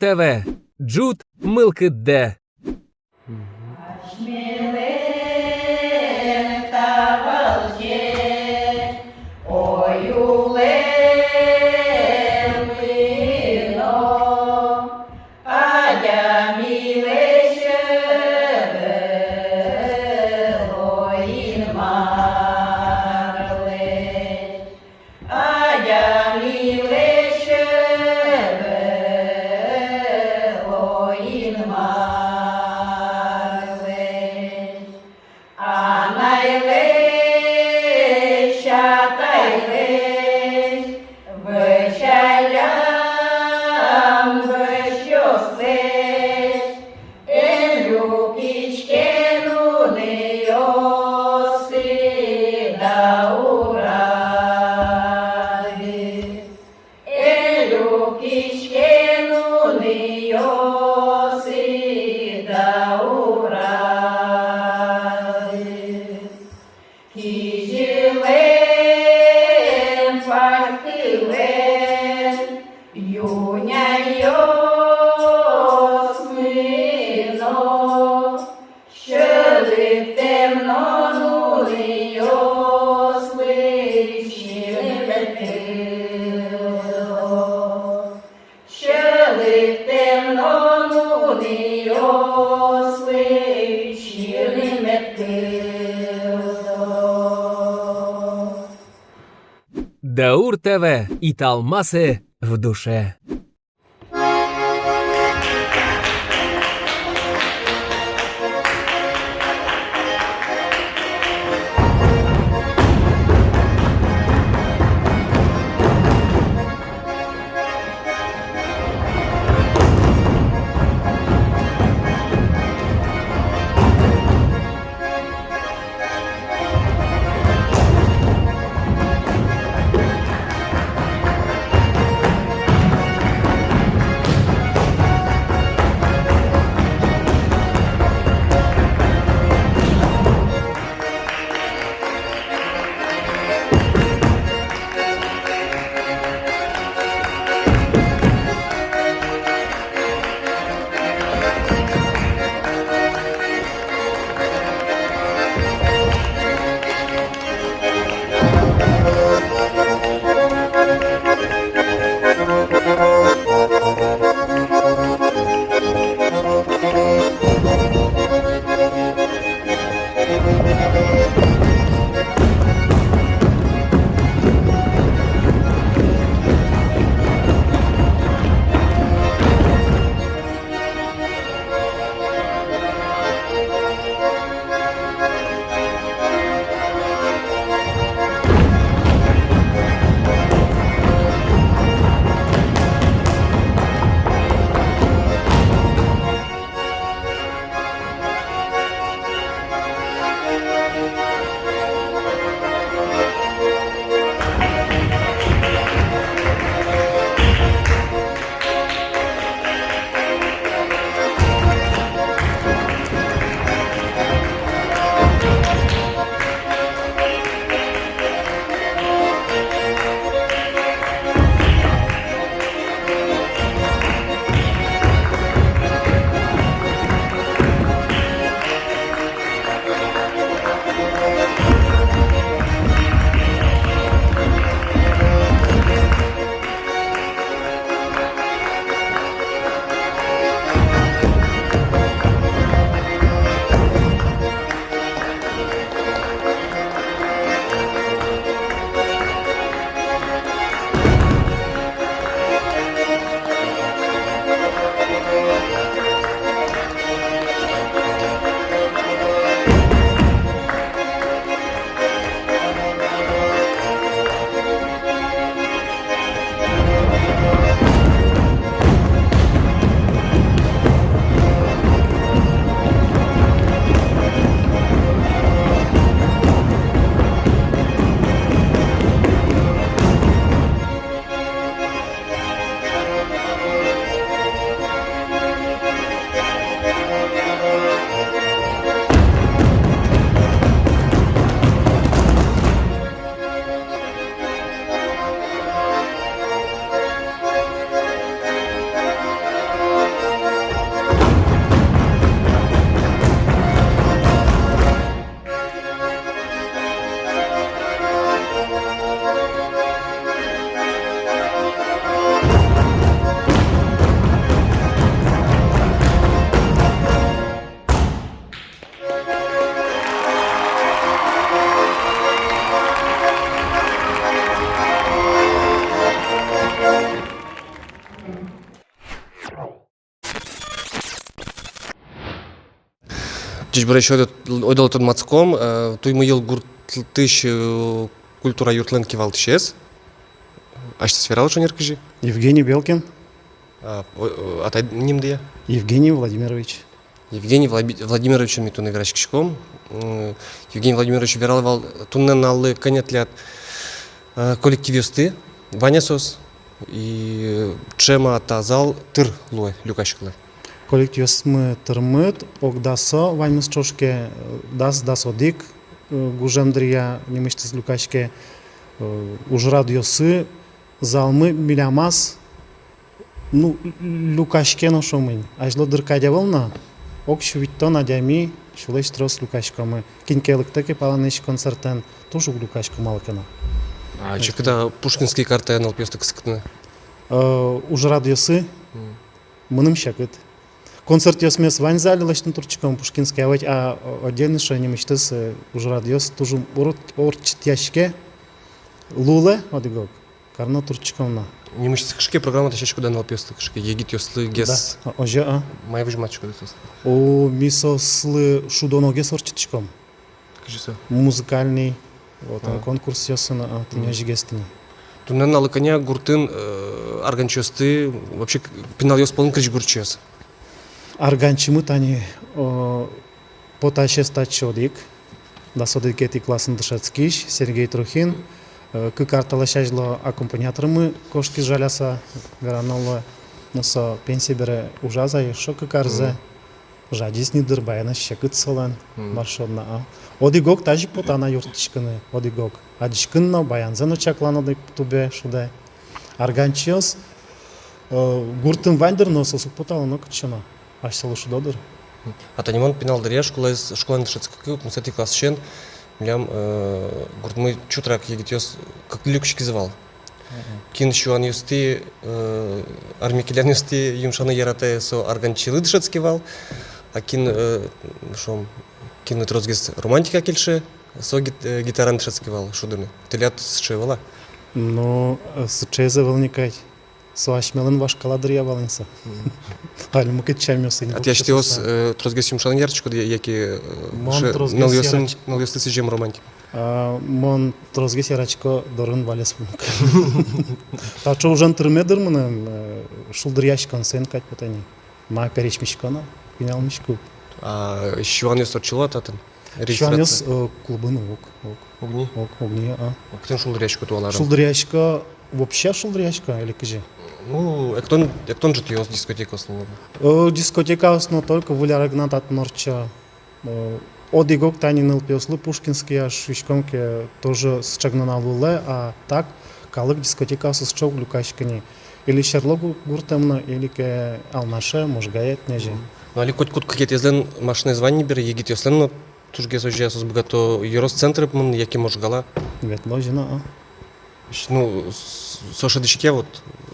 ТВ. Ӝут мылкыддэ. Асьмелэн та валче оюлэмын но, адямилэсь ӧвӧл Инмарлэсь. Адямилэсь ӧвӧл Инмарлэсь. Анайлэсь, атайлэсь, вӧсяллям вӧсьёслэсь, эн люкиське нуныосты даурады. Эн люкиське нуныосты даурады. Кизьылэм, пальтылэм ю-няньёсмы но сьӧлыктэм но нуныослы синмытэм. Сьӧлыктэм но нуныослы синмытэм. Даур ТВ. Италмасы в душе. Ӟечбуресь, ойдолэ тодматском, э, Туймыйыл гуртысь, э, культура юртлэн кивалтӥсез. Асьтэс вералэ шонер кызьы? Евгений Белкин. А, о, о, атай нимдыя? Евгений Владимирович. Евгений Влади-, Владимировичен ми туннэ вераськиськом. М, Евгений Владимирович вералэ вал, туннэ нуналлы кӧня тӥляд, э, коллективъёсты, вань-а соос, и ӵем-а та зал тыр луэ, люкаськылэ? Коллективъёсмы тырмыт, ог дасо ваньмыз ӵошке, э, дас, дас одӥг, э, гужем дыръя нимысьтыз люкаське, э, ужрадъёсы, залмы милямаз, ну, люкаське но шуом ини. Азьло дыр кадь ӧвӧл на, ог сю витьтон адями сюлэсь трос люкаськомы. Кин ке лыктэ ке палэнысь концертэн, туж уг люкасько малы ке но. А секыт-а Пушкинский картая нылпиосты кыскытыны? Э, ужрадъёсы. М. Мыным секыт. Концертъёсмес ваньзэ али лэсьтыны турттӥськом Пушкинский, а ведь, а, о-, отдельно шо нимысьтыз, э, ужрадъёс туж ум-, урт-, ортчытъяське, луылэ одӥг-ог. Карыны турттӥськом на. Нимысьтыз кыӵе ке программа дасяськоды-а нылпиослы, кыӵе ке егитъёслы гес? Да. А, озьы, а. Мае возьматӥськоды соослы? О, ми соослы шудоногес ортчытӥськом. Кызьы со? Музыкальный, вот, а, конкурсъёсын, а, тӥни озьыгес тӥни. Туннэ нуналлы кӧня гуртын, э, арганчиосты, вообще, к-, пиналъёс пӧлын крезьгурчиос? Арганчимы тани, э, потасез татчы одӥг, дас одӥгетӥ классын дышетскись Сергей Трухин, э, кык ар талэсь азьло аккомпаниатормы кошкиз, жаляса верано луэ, но со пенсие бере ужаз-а эшшо кык арзэ. Мгм. Жадиз ни дыр, баянэз секыт солэн, мгм, мар шуод на, а. Одӥг-ог тазьы потэ на юрттӥськыны, одӥг-ог. Адӟиськыны но, баянзэ но чакланы одӥг тубе шудэ. Арганчиос, э, гуртын вань дыр, но соос уг потало нокытчы но. Асьсэлы шудо дыр. А тани мон пинал дыръя школаез, школаын дышетскыкы, укмысэтӥ классысен, милям, э, гуртмы чутрак егитъёс кык люкиськизы вал. Мгм. Кин сюанъёсты, э, армякелянъёсты юмшаны яратэ, со арганчилы дышетске вал, а кин, э, шуом, кинлы тросгес романтика кельше, со гит-, э, гитараен дышетске вал шудыны. Тӥляд сыӵе ӧвӧл-а? Ну, э, сыӵеез ӧвӧл ни кадь. Со асьмелэн вашкала дыръя вал ини со. Мгм. Али мукет сямъёсы ини. А тӥ асьтэос, э, тросгес юмшаны яратӥськоды я-, яке, э, мон тросгес нылъёсын, яратӥсько, нылъёслы сӥзем романтика? А, мон тросгес яратӥсько дорын валес вуыны. Таӵе ужан тырме дыр мыным, э, шулдыръяськон соин кадь потэ ни. Ма, пересьмисько но, пиналмисько. А сюанъёс ортчыло-а татын? Регистрация? Сюанъёс, э, клубын уг, уг. Уг ни? Уг, уг ни, а. Кытын шулдыръясько туала арын? Шулдыръясько, вообще шулдыръясько, или кызьы? Ну, эктон, эктон ӝытъёс, дискотекаос луо. Э, дискотекаос но только выль ар гинэ татын ортчо. Э, одӥг-ог тани нылпиослы Пушкинския шуиськом ке, тоже сыӵе гинэ на луылэ, а так калык дискотекаосы сыӵе уг люкаськы ни. Или Серло гу-, гуртэ мыно, или ке Алнаше, Можгае, тӥни озьы. Мгм. Ну, али котькуд кыкетӥезлэн машинаез вань ни бере, егитъёслэн но тужгес озьы-а, соос быгато ёрос центры мыныны яке Можгала? Ветло озьы но, а. Ну, с-, со шӧдӥське вот,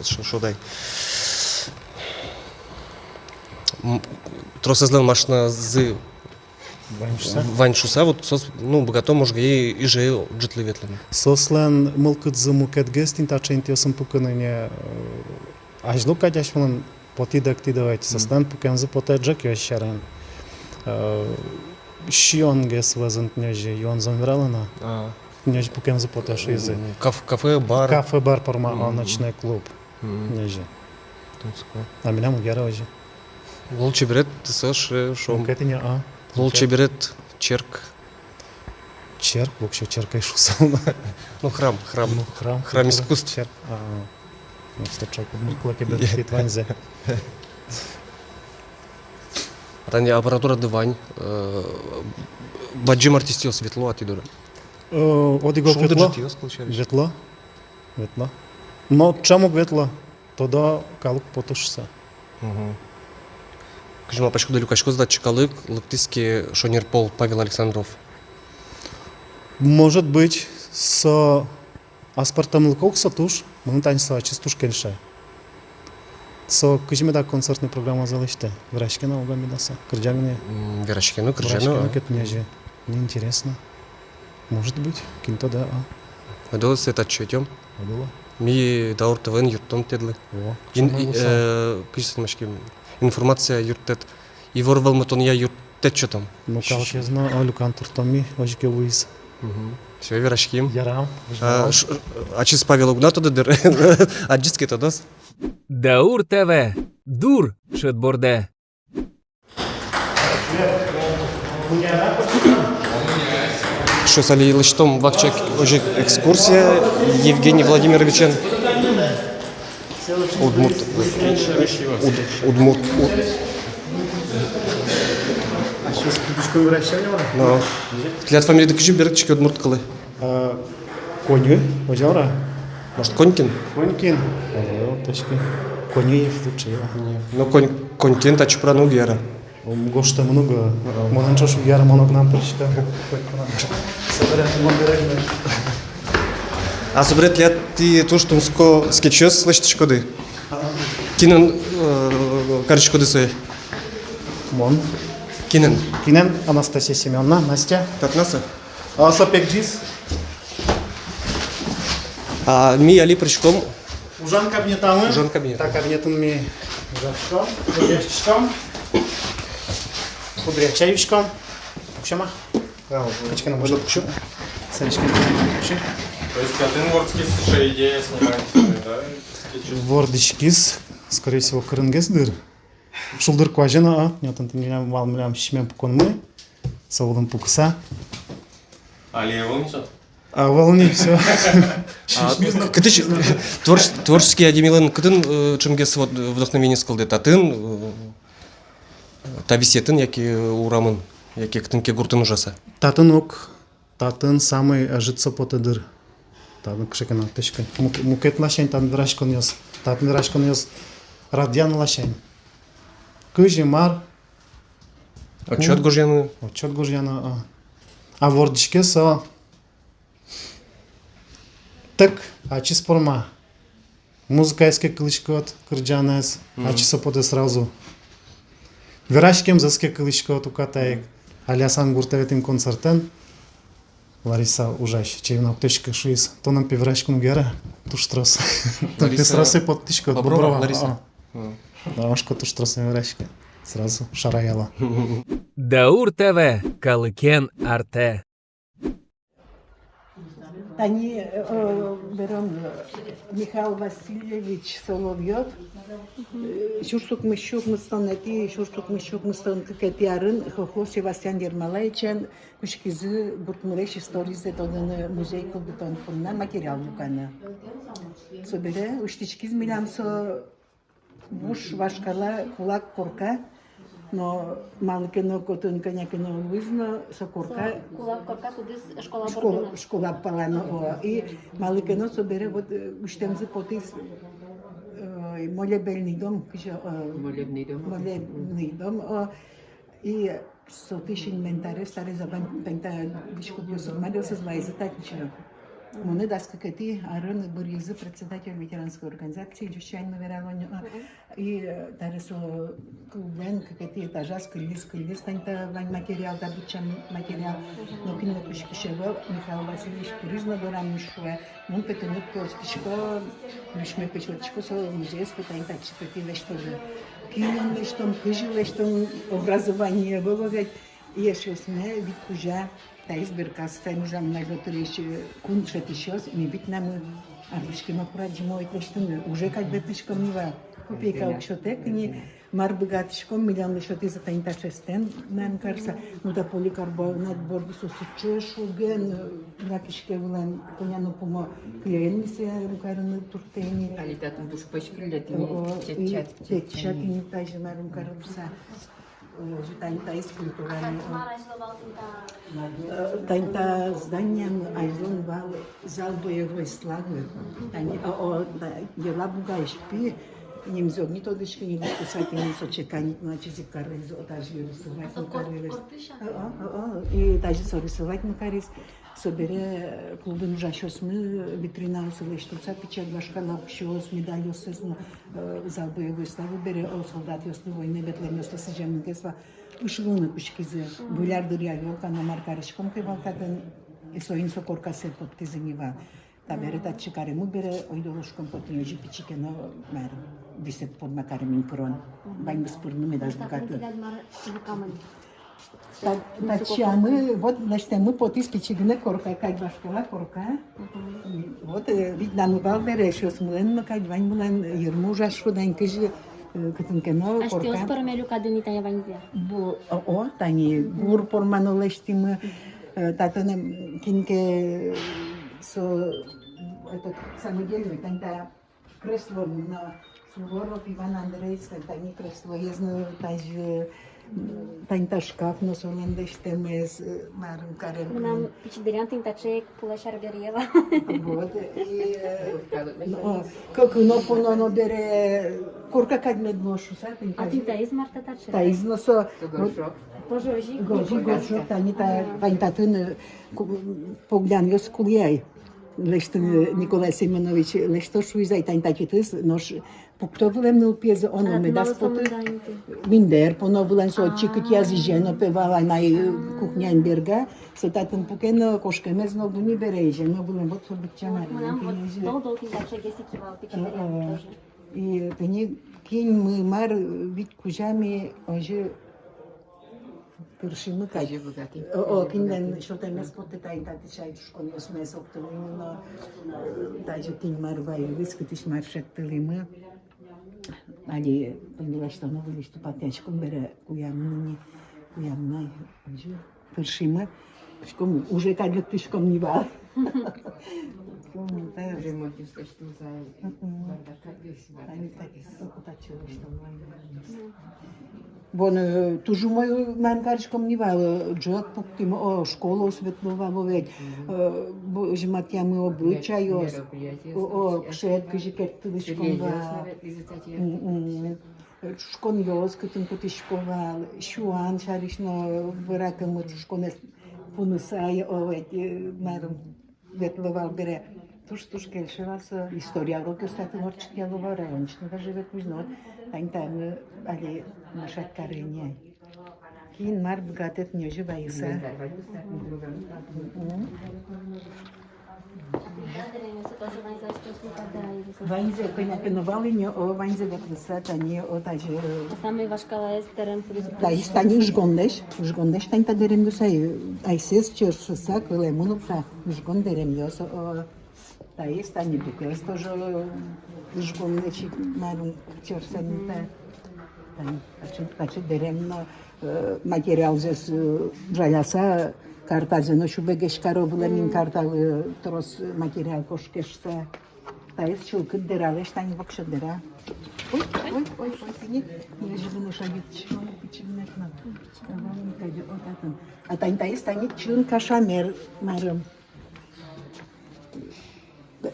ш-, шуод ай. М, тросэзлэн машиназы вань шуса? Вань шуса, вот соос, ну, быгато Можгае, Ижевске ӝытлы ветлыны. Соослэн мылкыдзы мукетгес тӥни таӵе интыосын пукыны ни, э, азьло кадь асьмелэн потӥды-эктӥды ведь, мгм, соослэн пукемзы потэ ӝӧкъёс сьӧрын. Э, сиёнгес вӧзын тӥни озьы, юонзэ ум вералэ на. А. Тӥни озьы пукемзы потэ, шуизы. М, каф-, кафе, бар. Кафе, бар пӧрма, а, мгм, ночной клуб. Мгм. Тӥни озьы. Тунсыко. А милям уг яра озьы. Лулчеберет, со ш-, шуом. Мукет ини, а. Лулчеберет, черк. Черк, вообще черк ай шуысал на. Ну, храм, храм. Ну, храм, храм культуры, искусств. Черк, а, а. Ну, что, чё, удмурт кылэ ке берыктӥд ваньзэ. Тани аппаратурады вань, э, бадӟым артистъёс ветло-а тӥ доры? Э, одӥг-ог ветло. Шулдыр ӝытъёс, получается. Ветло. Ветло. Но ӵем уг ветло. Тодо калык потэ шуса. Мгм. Кызьы малпаськоды, люкаськоз-а татчы калык, лыктӥз ке шонер пол Павел Александров? Может быть, со аспӧртэмлыко ук со туж, мыным тани со ачиз туж кельше. Со кызьы меда концертной программазэ лэсьтэ? Вераське на уга меда со? Кырӟа гинэ? М, вераське но, кырӟа но. Вераське но ке, тӥни озьы. Неинтересно. Может быть, кин тодэ, а. Ойдолэ сое татчы ӧтём. Ойдолэ. Ми Даур ТВ-ын юрттом тӥледлы. О, ин-, кызьы сое нимаське, информация юрттэт. Ивор вӧлмытонъя юрт-, Тэтчотом. Ну, калыкез но, а, люкан туртом ми, озьы ке луиз. Мгм. Всё, вераським. Ярам. А, ш-, ачиз Павел уг на тоды дыр. Адӟиз ке, тодоз. Даур ТВ. Дур шыд бордэ. Ӵош али лэсьтом вакчияк озьы экскурсия Евгений Владимировичен. Удмурт. Уд-, удмурт. Уд-, но. Тӥляд фамилиды кызьы берыктӥське удмурт кылэ? А, Коньы, озьы-а? Может, Конькин? Конькин. Ага, точно. Коньыев лучше, я. Но Конь-, Конькин татчы пыраны уг яра. М, гожтэмын уго. Ага. Монэн ӵош уг яра, мон огнам пырисько. А собере тӥляд туж тунсыко скетчъёс лэсьтӥськоды. Ага. Кинэн, э, кариськоды сое? Мон. Кинэн? Кинэн? Анастасия Семёновна, Настя. Татын-а со? А, со пегӟиз. А ми али пыриськом ужан кабинетамы. Ужан кабинет. Та кабинетын ми ужаськом, куддыръя чай юиськом. Пуксём-а? А, вот. Кыӵе ке но можно пуксём. Садиськом. Пуксём. То есть татын вордскиз сыӵе идея снимать, да? Вордӥськиз, скорее всего, кырынгес дыр. Шулдыр куазе но, а, нятын тӥни милям, вал милям сисьмем пуконмы, со улын пукыса. Али ӧвӧл ни со? А, ӧвӧл ни, всё. А, кытысь, творч-, творческий адямилэн кытын, э, ӵемгес вот вдохновениез кылдэ? Татын, э, та висъетын яке урамын, яке кытын ке гуртын ужаса? Татын ук. Татын самой ӧжытсэ потэ дыр. Татын кыӵе ке но, тӥське, мук-, мукет ласянь татын вераськонъёс. Татын вераськонъёс радъян ласянь. Кызьы, мар. Отчёт гожъяны. Отчёт гожъяны, а. А вордӥське со тэк ачиз порма. Музыкаез ке кылӥськод, кырӟанэз, мгм, ачиз со потэ сразу. Вераськемзэс ке кылӥськод уката ик. Али Асан гуртэ ветлӥм концертэн. Лариса ужась, чебинок тӥське, шуиз: «Тонэн пе вераськон уг яра, туж трос». Тон пе Лариса сразу поттӥськод, Боброва, Боброва, Лариса. А. А. Да, ошко, туж трос вераське. Сразу шараяло. Даур ТВ, калыкен артэ. Тани, э, бером, э, Михаил Васильевич Соловьёв, э, сюрс укмыссю укмыстонэтӥ, сюрс укмыссю укмыстон кыкетӥ арын Хохлов Севастьян Ермолаевичен кутскизы гуртмылэсь историзэ тодыны, музей кылдытон понна материал люканы. Собере усьтӥськиз милям со вуж вашкала кулак корка, но малы ке но котын кӧня ке но луиз но, со корка. Со кулак корка, кудӥз школа, школа бордын. Школа пала но, о. И малы ке но собере вот, э, усьтэмзы потӥз, э, молебельный дом, кызьы, э, молебный дом. Молебный дом, о. И сотысь инвентарез, старый забан, тань та дӥськутъёсыз, мадёсыз вайизы татчы. Монэ дас кыкетӥ арын быръизы председатель ветеранской организации, ӟуч сямен но вералоно. Мгм. И, э, таре со клубен кыкетӥ этажаз кыллиз, кыллиз тань та вань материал, та быдӟа материал. Мгм. Но кин но кутскись ӧвӧл, Михаил Васильевич куриз но дорамы, шуэ: «Мон пе тыныд оскисько, мышме пе сётӥсько со музейез пе тань татчы пе лэсьтоды». Кинэн лэсьтом, кызьы лэсьтом, образование ӧвӧл ведь. И эшъёсме вить кузя таиз беркастэм ужам на, вот, речь, э, кун шетӥсьёс, ми вить намы арлыдӟиськом, аккурат зимой лэсьтыны, уже кадь бертӥськом ни вал, копейка уг сётэк ни, мар быгатӥськом, милемлы сётӥзы тань та шестэн, мар карыса, ну да поликарбонат борды со сыӵе шуген, э, лякиське вылэм, кӧня но пумо клеен ми сое карыны турттэм ни. Али татын туж пӧсь кылле, тӥни. О, о, и чечат, чечат, чечат, тӥни тазьы мар карыса. Э, тань та скульптураен, э, тань та зданиен азьлон вал зал боевой славы. Тани, о, о, да, Елабугаысь пи, нимзэ уг ни тодӥськы ни, куса тӥни со чеканить но ачиз ик кариз, отазы рисовать но кариз. О, о, о, о, и тазьы со рисовать но кариз. Собере, э, клубын ужасьёсмы витринаосы лэсьтыса, пичи вашкала уксёос, медальёссэс но, э, зал боевой славы бере, о, солдатъёслы, войнае ветлэмъёслы сӥземгес вал, ышылыны кутскизы. Выль ар дыръя ёлка но мар кариськом ке вал татын, и соин со коркасэ поттӥзы ни вал. Табере татчы каремы бере, ойдолэ, шуиськом, потэ ни озьы пичи ке но, мар, висет понна карем ини пырон. Ваньмыз пырыны медаз быгаты. Татын тӥляд мар люкамын? Та-, татчы-а мы, вот, лэсьтэммы потӥз пичи гинэ корка, кадь вашкала корка. Мгм. Вот, э, вить нано вал бере, эшъёсмылэн но кадь, ваньмылэн йырмы ужаз шуо, тань кызьы, э, кытын ке но корка. Асьтэос пӧрме люкады ни тае ваньзэ? Бу-, о, о, тани гур пӧрмано лэсьтӥмы, э, татын, м, кин ке, э, со, этот, самодельный, тань та кресло но, Суворов Иван Андреевич, тани креслоез но тазьы, м, тани та шкаф но солэн лэсьтэмез, э, марым карем. Мынам пичи дыръям тӥни таӵе ик пулэсь арбериез вал. Вот, и, э, ну, кӧкыно пононо бере, корка кадь мед луоз шуса, тӥни. А тӥни таиз мар та таӵе? Таиз но со, вот, горшок. Тоже озьы ик? Озьы ик горшок, тани та, тани татын, э, ку-, поглянъёс кулэ ай. Лэсьтыны, Николай Семёнович лэсьтоз шуиз ай, тань татчытэз, нош пукто вылэм нылпиез, оно медаз поты. Миндэр поно вылэм, со отчы кытӥяз изьыны, пе, вал ай, кухняын берга, со татын пуке но, кошкемез но уг ни бере, изьыны вылэм, вот со быдӟа мар. Мынам вот дол-дол тӥни таӵегес ик вал, пичи дыръям тоже. И тӥни кинмы мар, вить кузя ми озьы тыршимы кадь. О, о, кинлэн сётэмез потэ, тани татысь ай ӵушконъёсмес октылӥмы но, э, тазьы тӥни мар вайылӥз, кытысь мар шедьтылӥмы. Али тӥни лэсьтоно вылысь тупатъяськом бере, куямын ини, куямын ай, озьы тыршимы. Шком, уже кадь лыктӥськом ни вал. Ремонт лэсьтӥськом за. Мгм. Бардак кадь весь, бардак. Али кадь весь. Бон, э, туж умой мар кариськом ни вал, э, ӝӧк пуктӥм, о, школаос ветло вал ведь, э, бу-, возьматъямы обычайёс, о, о, кышет кызьы керттылӥськом вал. М, м. Ӵушконъёс кытын кутӥсько вал, сюан сярысь но веракымы, ӵушконэз пуныса, о, ведь, э, марым, ветло вал бере. Туж, туж кельше вал со. История урокъёс татын ортчытъяло вал, районысьтым даже ветлӥз но, вот, тань таӵе али мешать каре ини ай. Кин мар быгатэ, тӥни озьы вайыса. Мгм. Ваньзэ кӧня ке но вал ини, о, ваньзэ ветлыса, тани, о, тазьы. Самой вашкалаез дэрем кудӥз. Таиз тани ыжгонлэсь, ыжгонлэсь тани та дэремъёс ай, айсэз чырсыса, кылэмын ук та, ыжгон дэремъёс, о, таиз тани букез тоже ыжгонлэсь ик, марым, чырсэмын та. Тани таӵе, таӵе дэрем но, э, материалзэс, э, жаляса, картазэ но сюбегесь каро вылэм ини, карталы трос материал кошке шуса. Таиз чылкыт дэралэсь, тани воксё дэра. Ой, ой, ой, ой, тӥни, нежели но шагит, чего мы почему нет нам. Давай, Кадя, вот это. А тани таиз тани чын кашамер, марым.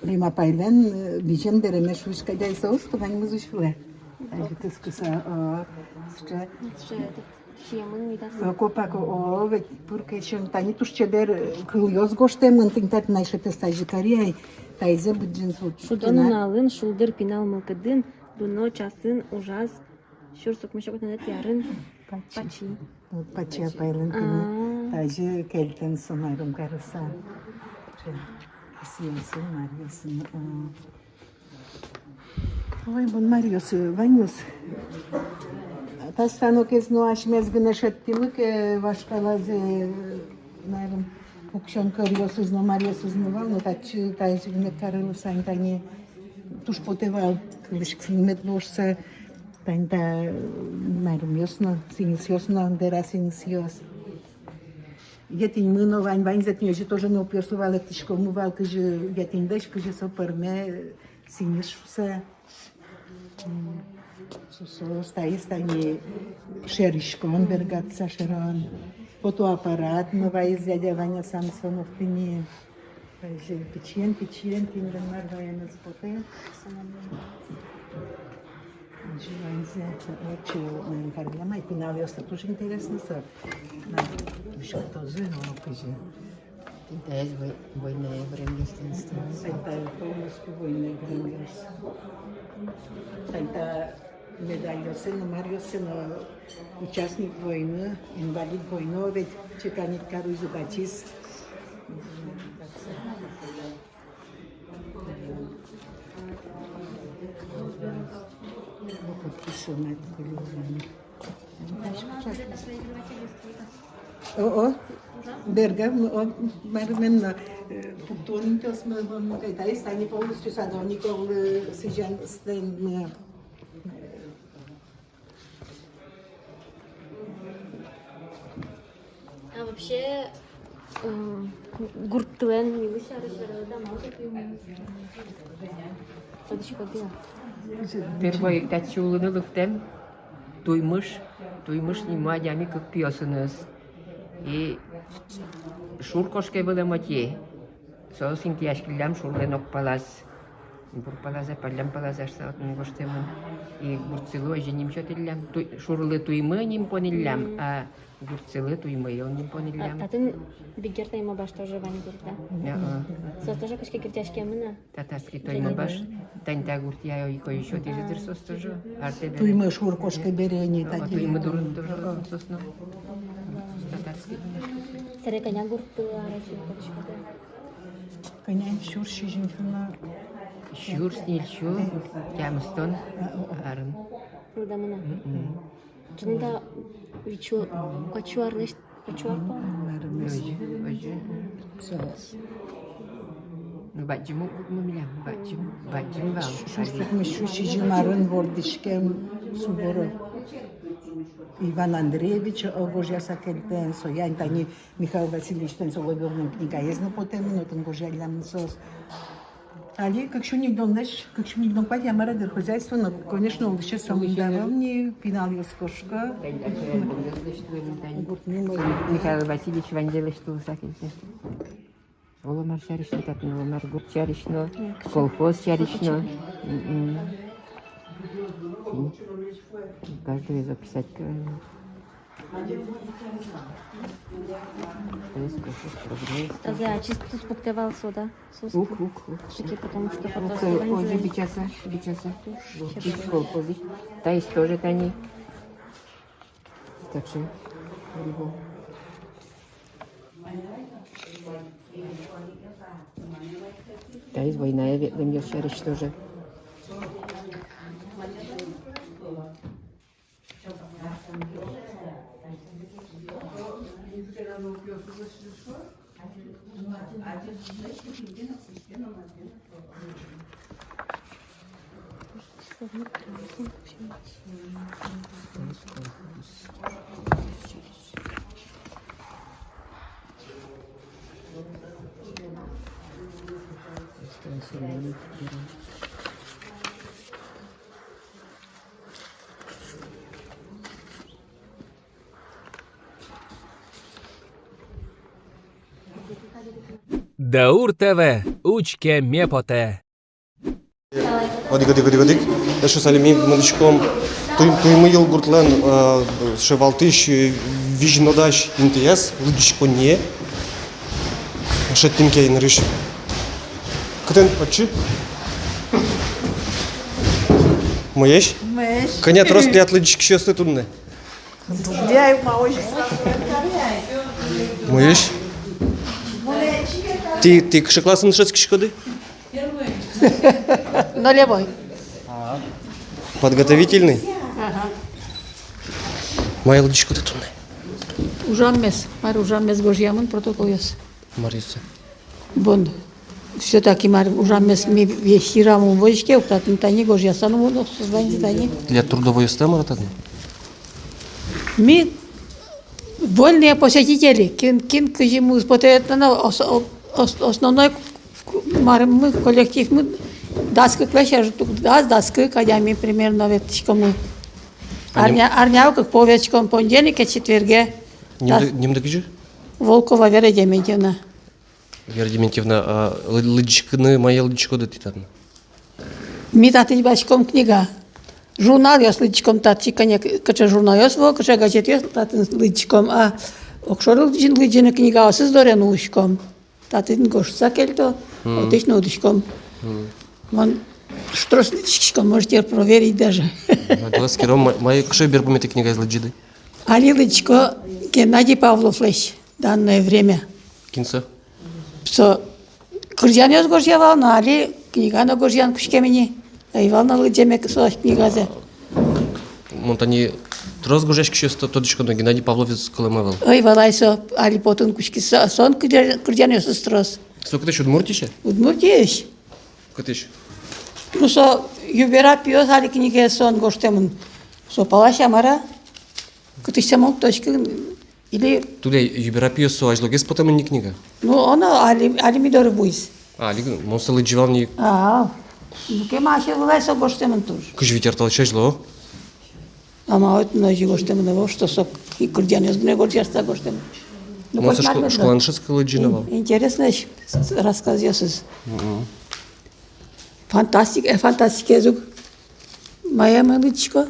Римма апайлэн, э, бызем дэремез шуиськод ай, соос тӥ ваньмызы сюлэ. Тазьы кыскыса, о, сыӵе. Сыӵе, этот, сиемын меда со. Э, копак, о, ведь пыр ке сием, тани туж чебер, э, кылъёс гожтэмын, тӥни татын ай шӧдтэс тазьы кари ай, таизэ быдӟым со. Шудо нуналын, шулдыр пинал мылкыдын, дуно часын ужаз, сюрс укмыссю куатьтонэтӥ арын. Пачи. Пачи. Вот Пачи апайлэн тӥни. А. Тазьы кельтэм со, марым карыса. Кисыясын, маръёсын, а. Ой, бон маръёсы, ваньмыз. Та станокез но асьмеос гинэ шедьтӥмы ке, вашкалазэ, марым, пуксён кӧръёсыз но, маръёсыз но вал, но татчы, таиз гинэ карылыса ини, тани туж потэ вал, кылӥськыны мед луоз шуса. Тани та, э, марымъёс но, сӥньысъёс но, дэра сӥньысъёс. Етӥньмы но вань, ваньзэ тӥни озьы тоже нылпиослы валэктӥськомы вал, кызьы етӥньлэсь, кызьы со пӧрме, э, сӥньыс шуса. М, со, соос таиз тани шериськон бергатыса шерон. Фотоаппарат но вайиз дядя Ваня Самсонов тӥни. Пичиен, пичиен, кинлэн мар ваемез потэ. Озьы ваньзэ, отчы, м, каргамай, пиналъёслы туж интересно со. Мар, учкытозы но, кызьы. Тӥни таиз вой-, война времъёслэн. Тӥни таиз полностью война времъёс. Тӥни та медальёссы но, маръёссы но, участник войны, инвалид войны, ведь чеканить карозы, бачиз. Вот подписано это было. О, о, берга, о, марымен но, э, пуктон интыосмы, м, кайтайс, тани полностью садовник, э, сӥзян стендмы. А вообще, м, гурттылэн ньыль сярысь вералоды-а, малы ке туймы? Тодӥськоды-а? Первой татчы улыны лыктэм Туймыш, Туймыш нимо адями кык пиосыныз. И шур кошке вылэм отӥ. Соос интыяськиллям шурлэн ог палаз. Бур палаз-а, паллян палаз-а, шуса отын гожтэмын. И гуртсылы озьы ним сётӥллям. Туй-, шурлы Туймы ним понӥллям, а гуртсылы Туймыйыл ним понӥллям. А татын бигер Тоймобаш тоже вань гурт, да? Я, а. Соос тоже кыӵе ке герӟаськемын-а? Татарский Тоймобаш, тани та гуртъя ик озьы сётӥзы дыр соос тоже. Артэ бере. Туймы шур кошке бере ини. О, тати Туймы дурын тоже соос но. Татарский. Сэре кӧня гуртты аресъем тодӥськоды? Кӧня, сюрс сизьым сю но. Сюрс ньыль сю тямыстон арын. Кылдэмын-а? Мгм. Тунда вить сю, куать сю арлэсь, куать сю ар, по-моему. Озьы, озьы. Со. Ну, бадӟым ук милям, бадӟым, бадӟым вал. Сюрс укмыс сю сизьым арын вордӥськем Суворов. Иван Андреевич, о, гожъяса кельтэ, соин тани Михаил Васильевичлэн Соловьёвлэн книгаез но потэмын, отын гожъяллям соос. Али кык сю ньыльдонлэсь, кык сю ньыльдон куать-а, мар-а дыр, хозяйство но, конечно, улӥсьёс сомында вал ни, пиналъёс кошко. Гуртмы. Михаил Васильевич ваньзэ лэсьтылыса кельтэ. Оло мар сярысь но татын, оло мар гурт сярысь но, колхоз сярысь но. Мгм. Каждый из описать. Тазэ ачиз туспуктэ вал со, да? Ук, ук, ук. Шики, потому что фотосъёмка. Озьы бичаса, бичаса. Туж. Таиз тоже тани. Так что, любо. Таиз войнае ветлэмъёс сярысь тоже. Даур ТВ, учкеме потэ. Одӥг, одӥг, одӥг, одӥг. Эшшо сали ми мынӥськом Туй-, Туймыйыл гуртлэн, э, сыӵе валтӥсь, э, визьнодась интыяз, лыдӟиськонние. Шедьтӥм ке нырысь. Кытын, отчы? Мыйысь? Мыйысь. Кӧня трос тӥляд лыдӟиськисьёсты туннэ? Мыйысь? Тӥ, тӥ кыӵе классын дышетскиськоды? Нолевой. Подготовительный? Ага. Мае лыдӟиськоды туннэ? Ужаммес. Мар ужаммес гожъямын протоколъёс. Мар со? Бон. Всё-таки мар ужаммес ми весь йырам ум возиське, ук татын тани гожъяса но мон, соос ваньзы тани. Для трудовой уставмы татын? Ми вольные посетители, кин, кин кызьы муз потэ, но ос-, ос-, основной к-, мармы, коллективмы дас кыклэсь ӝутык, дас, дас кык адями примерно ветлӥськомы. А ним- арня, арняе кык пол ветлӥськом, понедельнике, четверге. Нимды, нимды кызьы? Волкова Вера Дементьевна. Вера Дементьевна, а лы-, лыдӟиськыны мае лыдӟиськоды тӥ татын? Ми татысь басьтӥськом книга. Журналъёс лыдӟиськом татчы, кӧня к-, кыӵе журналъёс вуо, кыӵе газетъёс, татын лыдӟиськом, а огшоры лыдӟи-, лыдӟыны книгаосыз дорын улӥськом. Татын гожтыса кельто, мгм, отысь но лыдӟиськом. Мгм. Мон трос лыдӟиськисько, можете проверить даже. Ладно, скажем, ма-, мае, кыӵе берпуметӥ книгаез лыдӟиды? Али лыдӟисько Геннадий Павловлэсь. Данное время. Кин со? Со кырӟанъёс гожъя вал но, али книга но гожъян кутскем ини. Ӧй вал на лыдӟеме со книгазэ. Мон тани Трос гожъяськисьёсты тодӥськод но, Геннадий Павловез кылэм ӧвӧл. Ӧй, валай, со али потыны кутскиз, со, солэн кырӟа-, кырӟанъёсыз трос. Со кытысь, Удмуртиысь-а? Удмуртиысь. Кытысь? Ну, со «Юбера пиос» али книгаез солэн гожтэмын. Со палась-а, мар-а? Кытысь со, мон уг тодӥськы. Или... Туннэ «Юбера пиос» со азьлогес потэмын ни книга? Ну, оно али, али ми доры вуиз. А, али, мон сое лыдӟи вал ни. А, ну, кема ачиз вылай со гожтэмын туж. Кызь вить ар талэсь азьло. А ма, вот, но озьы гожтэмын ӧвӧл, что со кырӟанъёс гинэ гожъяса гожтэмын. Ну, мон хоть со шко-, мар, школаын дышетскыса лыдӟи но вал. Интересноесь рассказъёсыз. Мгм. Фантастик-, э, фантастикаез уг мае мон лыдӟисько.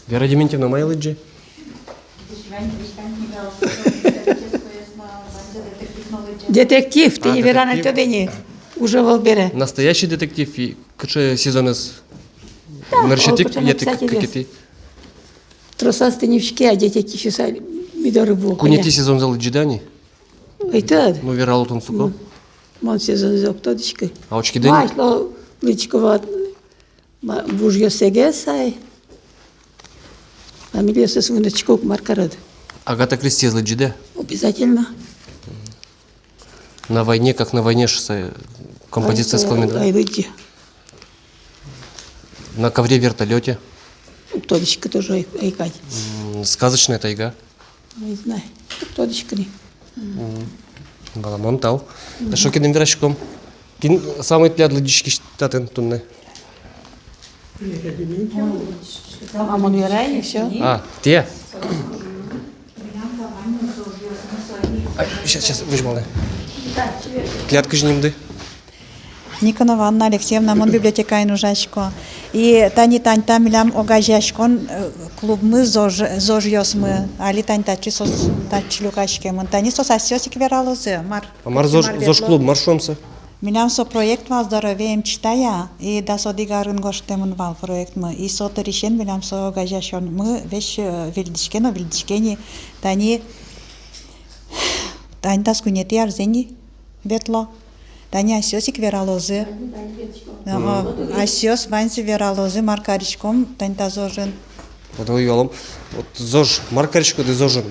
Вера Дементьевна, мае лыдӟе? Детектив, тӥни, а, Вераны тӧдэ ни, уже ӧвӧл бере. Настоящий детектив, и кыӵе сезонэз? Да, нырысетӥ, кыкетӥ. Тросаз тӥни виське, а детективъёс али ми доры вуо. Куинетӥ сезонзэ лыдӟиды-а ни? Ӧй тӧд. Ну, верало тон соку. Мон сезонзэ уг тодӥськы. А учкиды ни? Ма, асьло лыдӟисько вал. Ма, вужъёссэ гес ай. Фамилиосыз вунэтӥсько ук, мар карод. Агата Кристиез лыдӟиды-а? Обязательно. «На войне, как на войне» шуса композиция. Ай, скал меда. Ай, лыдӟи. «На ковре-вертолёте». Уг тодӥськы тоже, ай, ай кадь. М, «Сказочная тайга». Не знаю. Уг тодӥськы ни. Мгм. Валамон, тау. Мгм. Эшшо кинэн вераськом? Кин самой тӥляд лыдӟиськись татын туннэ? А мон верай, и всё. А, тӥ-а? А, щас, щас, возьмалэ. Тӥляд кызьы нимды? Никонова Анна Алексеевна, мон библиотекаын ужасько. И тани тань та милям огазеяськон, э, клубмы, ЗОЖ, ЗОЖъёсмы, али тань татчы соос, татчы люкаськемын. Тани соос асьсэос ик вералозы, мар. А мар ЗОЖ, мар ЗОЖ ветло. Клуб, мар шуом со? Милям со проект вал «Здоровеем, читая», и дас одӥг арын гожтэмын вал проектмы. И со дырысен милям со огазеяськонмы весь, э, выльдӥське но выльдӥське ни. Тани, тани дас куинетӥ арзэ ни ветло. Тани асьсэос ик вералозы. Ага. Мгм. Асьсэос ваньзы вералозы, мар кариськом тани та ЗОЖ-ын. Вот, ой, валом. Вот ЗОЖ, мар кариськоды ЗОЖ-ын?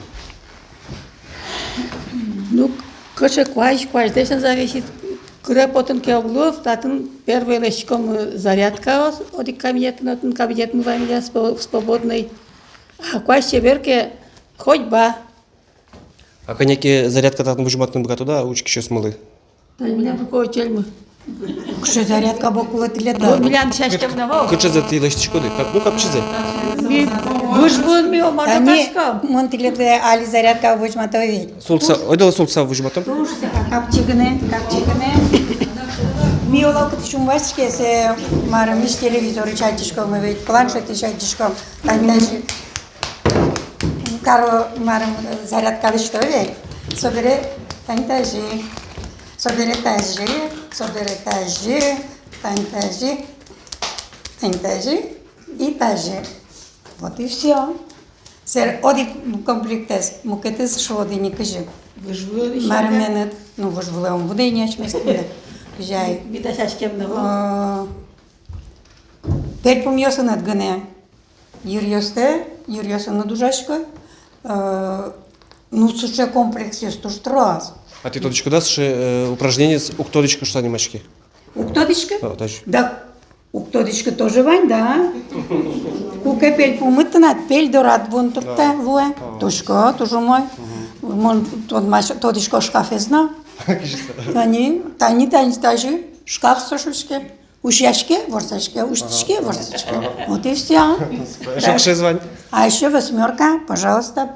Ну, кыӵе куазь, куазьлэсь но зависит. Кыре потыны ке уг луы, татын первой лэсьтӥськом, э, зарядкаос, одӥг кабинетын, отын кабинетмы вань милям спо-, свободной. А куазь чебер ке, ходьба. А кӧня ке зарядка татын возьматыны быгатоды-а учкисьёсмылы? Тань милям буко ӧтельмы. Кыӵе зарядка бок кулэ тӥледлы? Милям дышетскем но вал. Кыӵезэ тӥ лэсьтӥськоды? Кап-, ну, капчизэ. Ми выж вылын ми омар капчиськом. Мон тӥледлы али зарядка возьмато ведь. Султыса, ойдолэ султыса возьматом. Туж сыӵе капчи гинэ, капчи гинэ. Ми оло кытысь ум басьтӥське, сое марым, телевизорысь адӟиськом ведь, планшетысь адӟиськом. Тань тазьы. Каро, марым, зарядка лэсьто ведь. Собере тань тазьы. Собере тазьы. Собере тазьы. Тань тазьы. Тань тазьы. И тазьы. Вот и всё. Сэр, одӥг комплектэз, мукетыз шуод ини кызьы. Выж вылэ. Марым, меныт, ну, выж вылэ ум выдэ ини асьмеос туннэ. Кызьы ай. Ми дасяськем но. Э, пельпумъёсыныд гинэ. Йыръёстэ, йыръёсыныд ужасько, э, ну, сыӵе комплексъёс туж трос. А тӥ тодӥськоды-а, сыӵе, э, упражнениез «уг тодӥськы» шуса нимаське? Уг тодӥськы? О, тазьы. Да, уг тодӥськы тоже вань, да. Куке пельпумыд тынад пель дорад вуын туртта, да, вуэ. А. Тодӥсько, туж умой. Мгм. Мон тодмась-, тодӥсько шкафез но. Кызьы со? Тани, тани, тани тазьы шкаф со шуиське. Усьтӥське, ворсаське, усьтӥське, ворсаське. Ага. Вот и всё. Эшшо кыӵеез вань? А ещё восьмёрка, пожалуйста.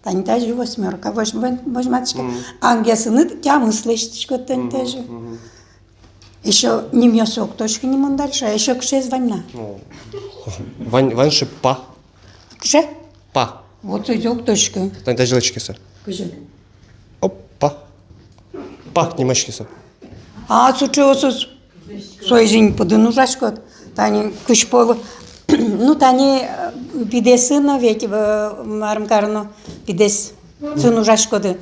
Тани тазьы восьмёрка возь-, возь-, возьматӥське. Мгм. Ангесыныд тямыс лэсьтӥськод тани тазьы. Мгм. Ещё нимъёссэ уг тодӥськы ни мон дальше, а ещё кыӵеез вань на. Ну, вань, вань ше па. Кыӵе? Па. Вот сое уг тодӥськы. Тани тазьы лэсьтӥське со. Кызьы? Опа. Па нимаське со. А, сыӵеосыз. Со изин пыдын ужаськод. Тани кызь пол, ну, тани, э, пидэсын но ведь, э, марым кароно, пидэсын ужаськоды.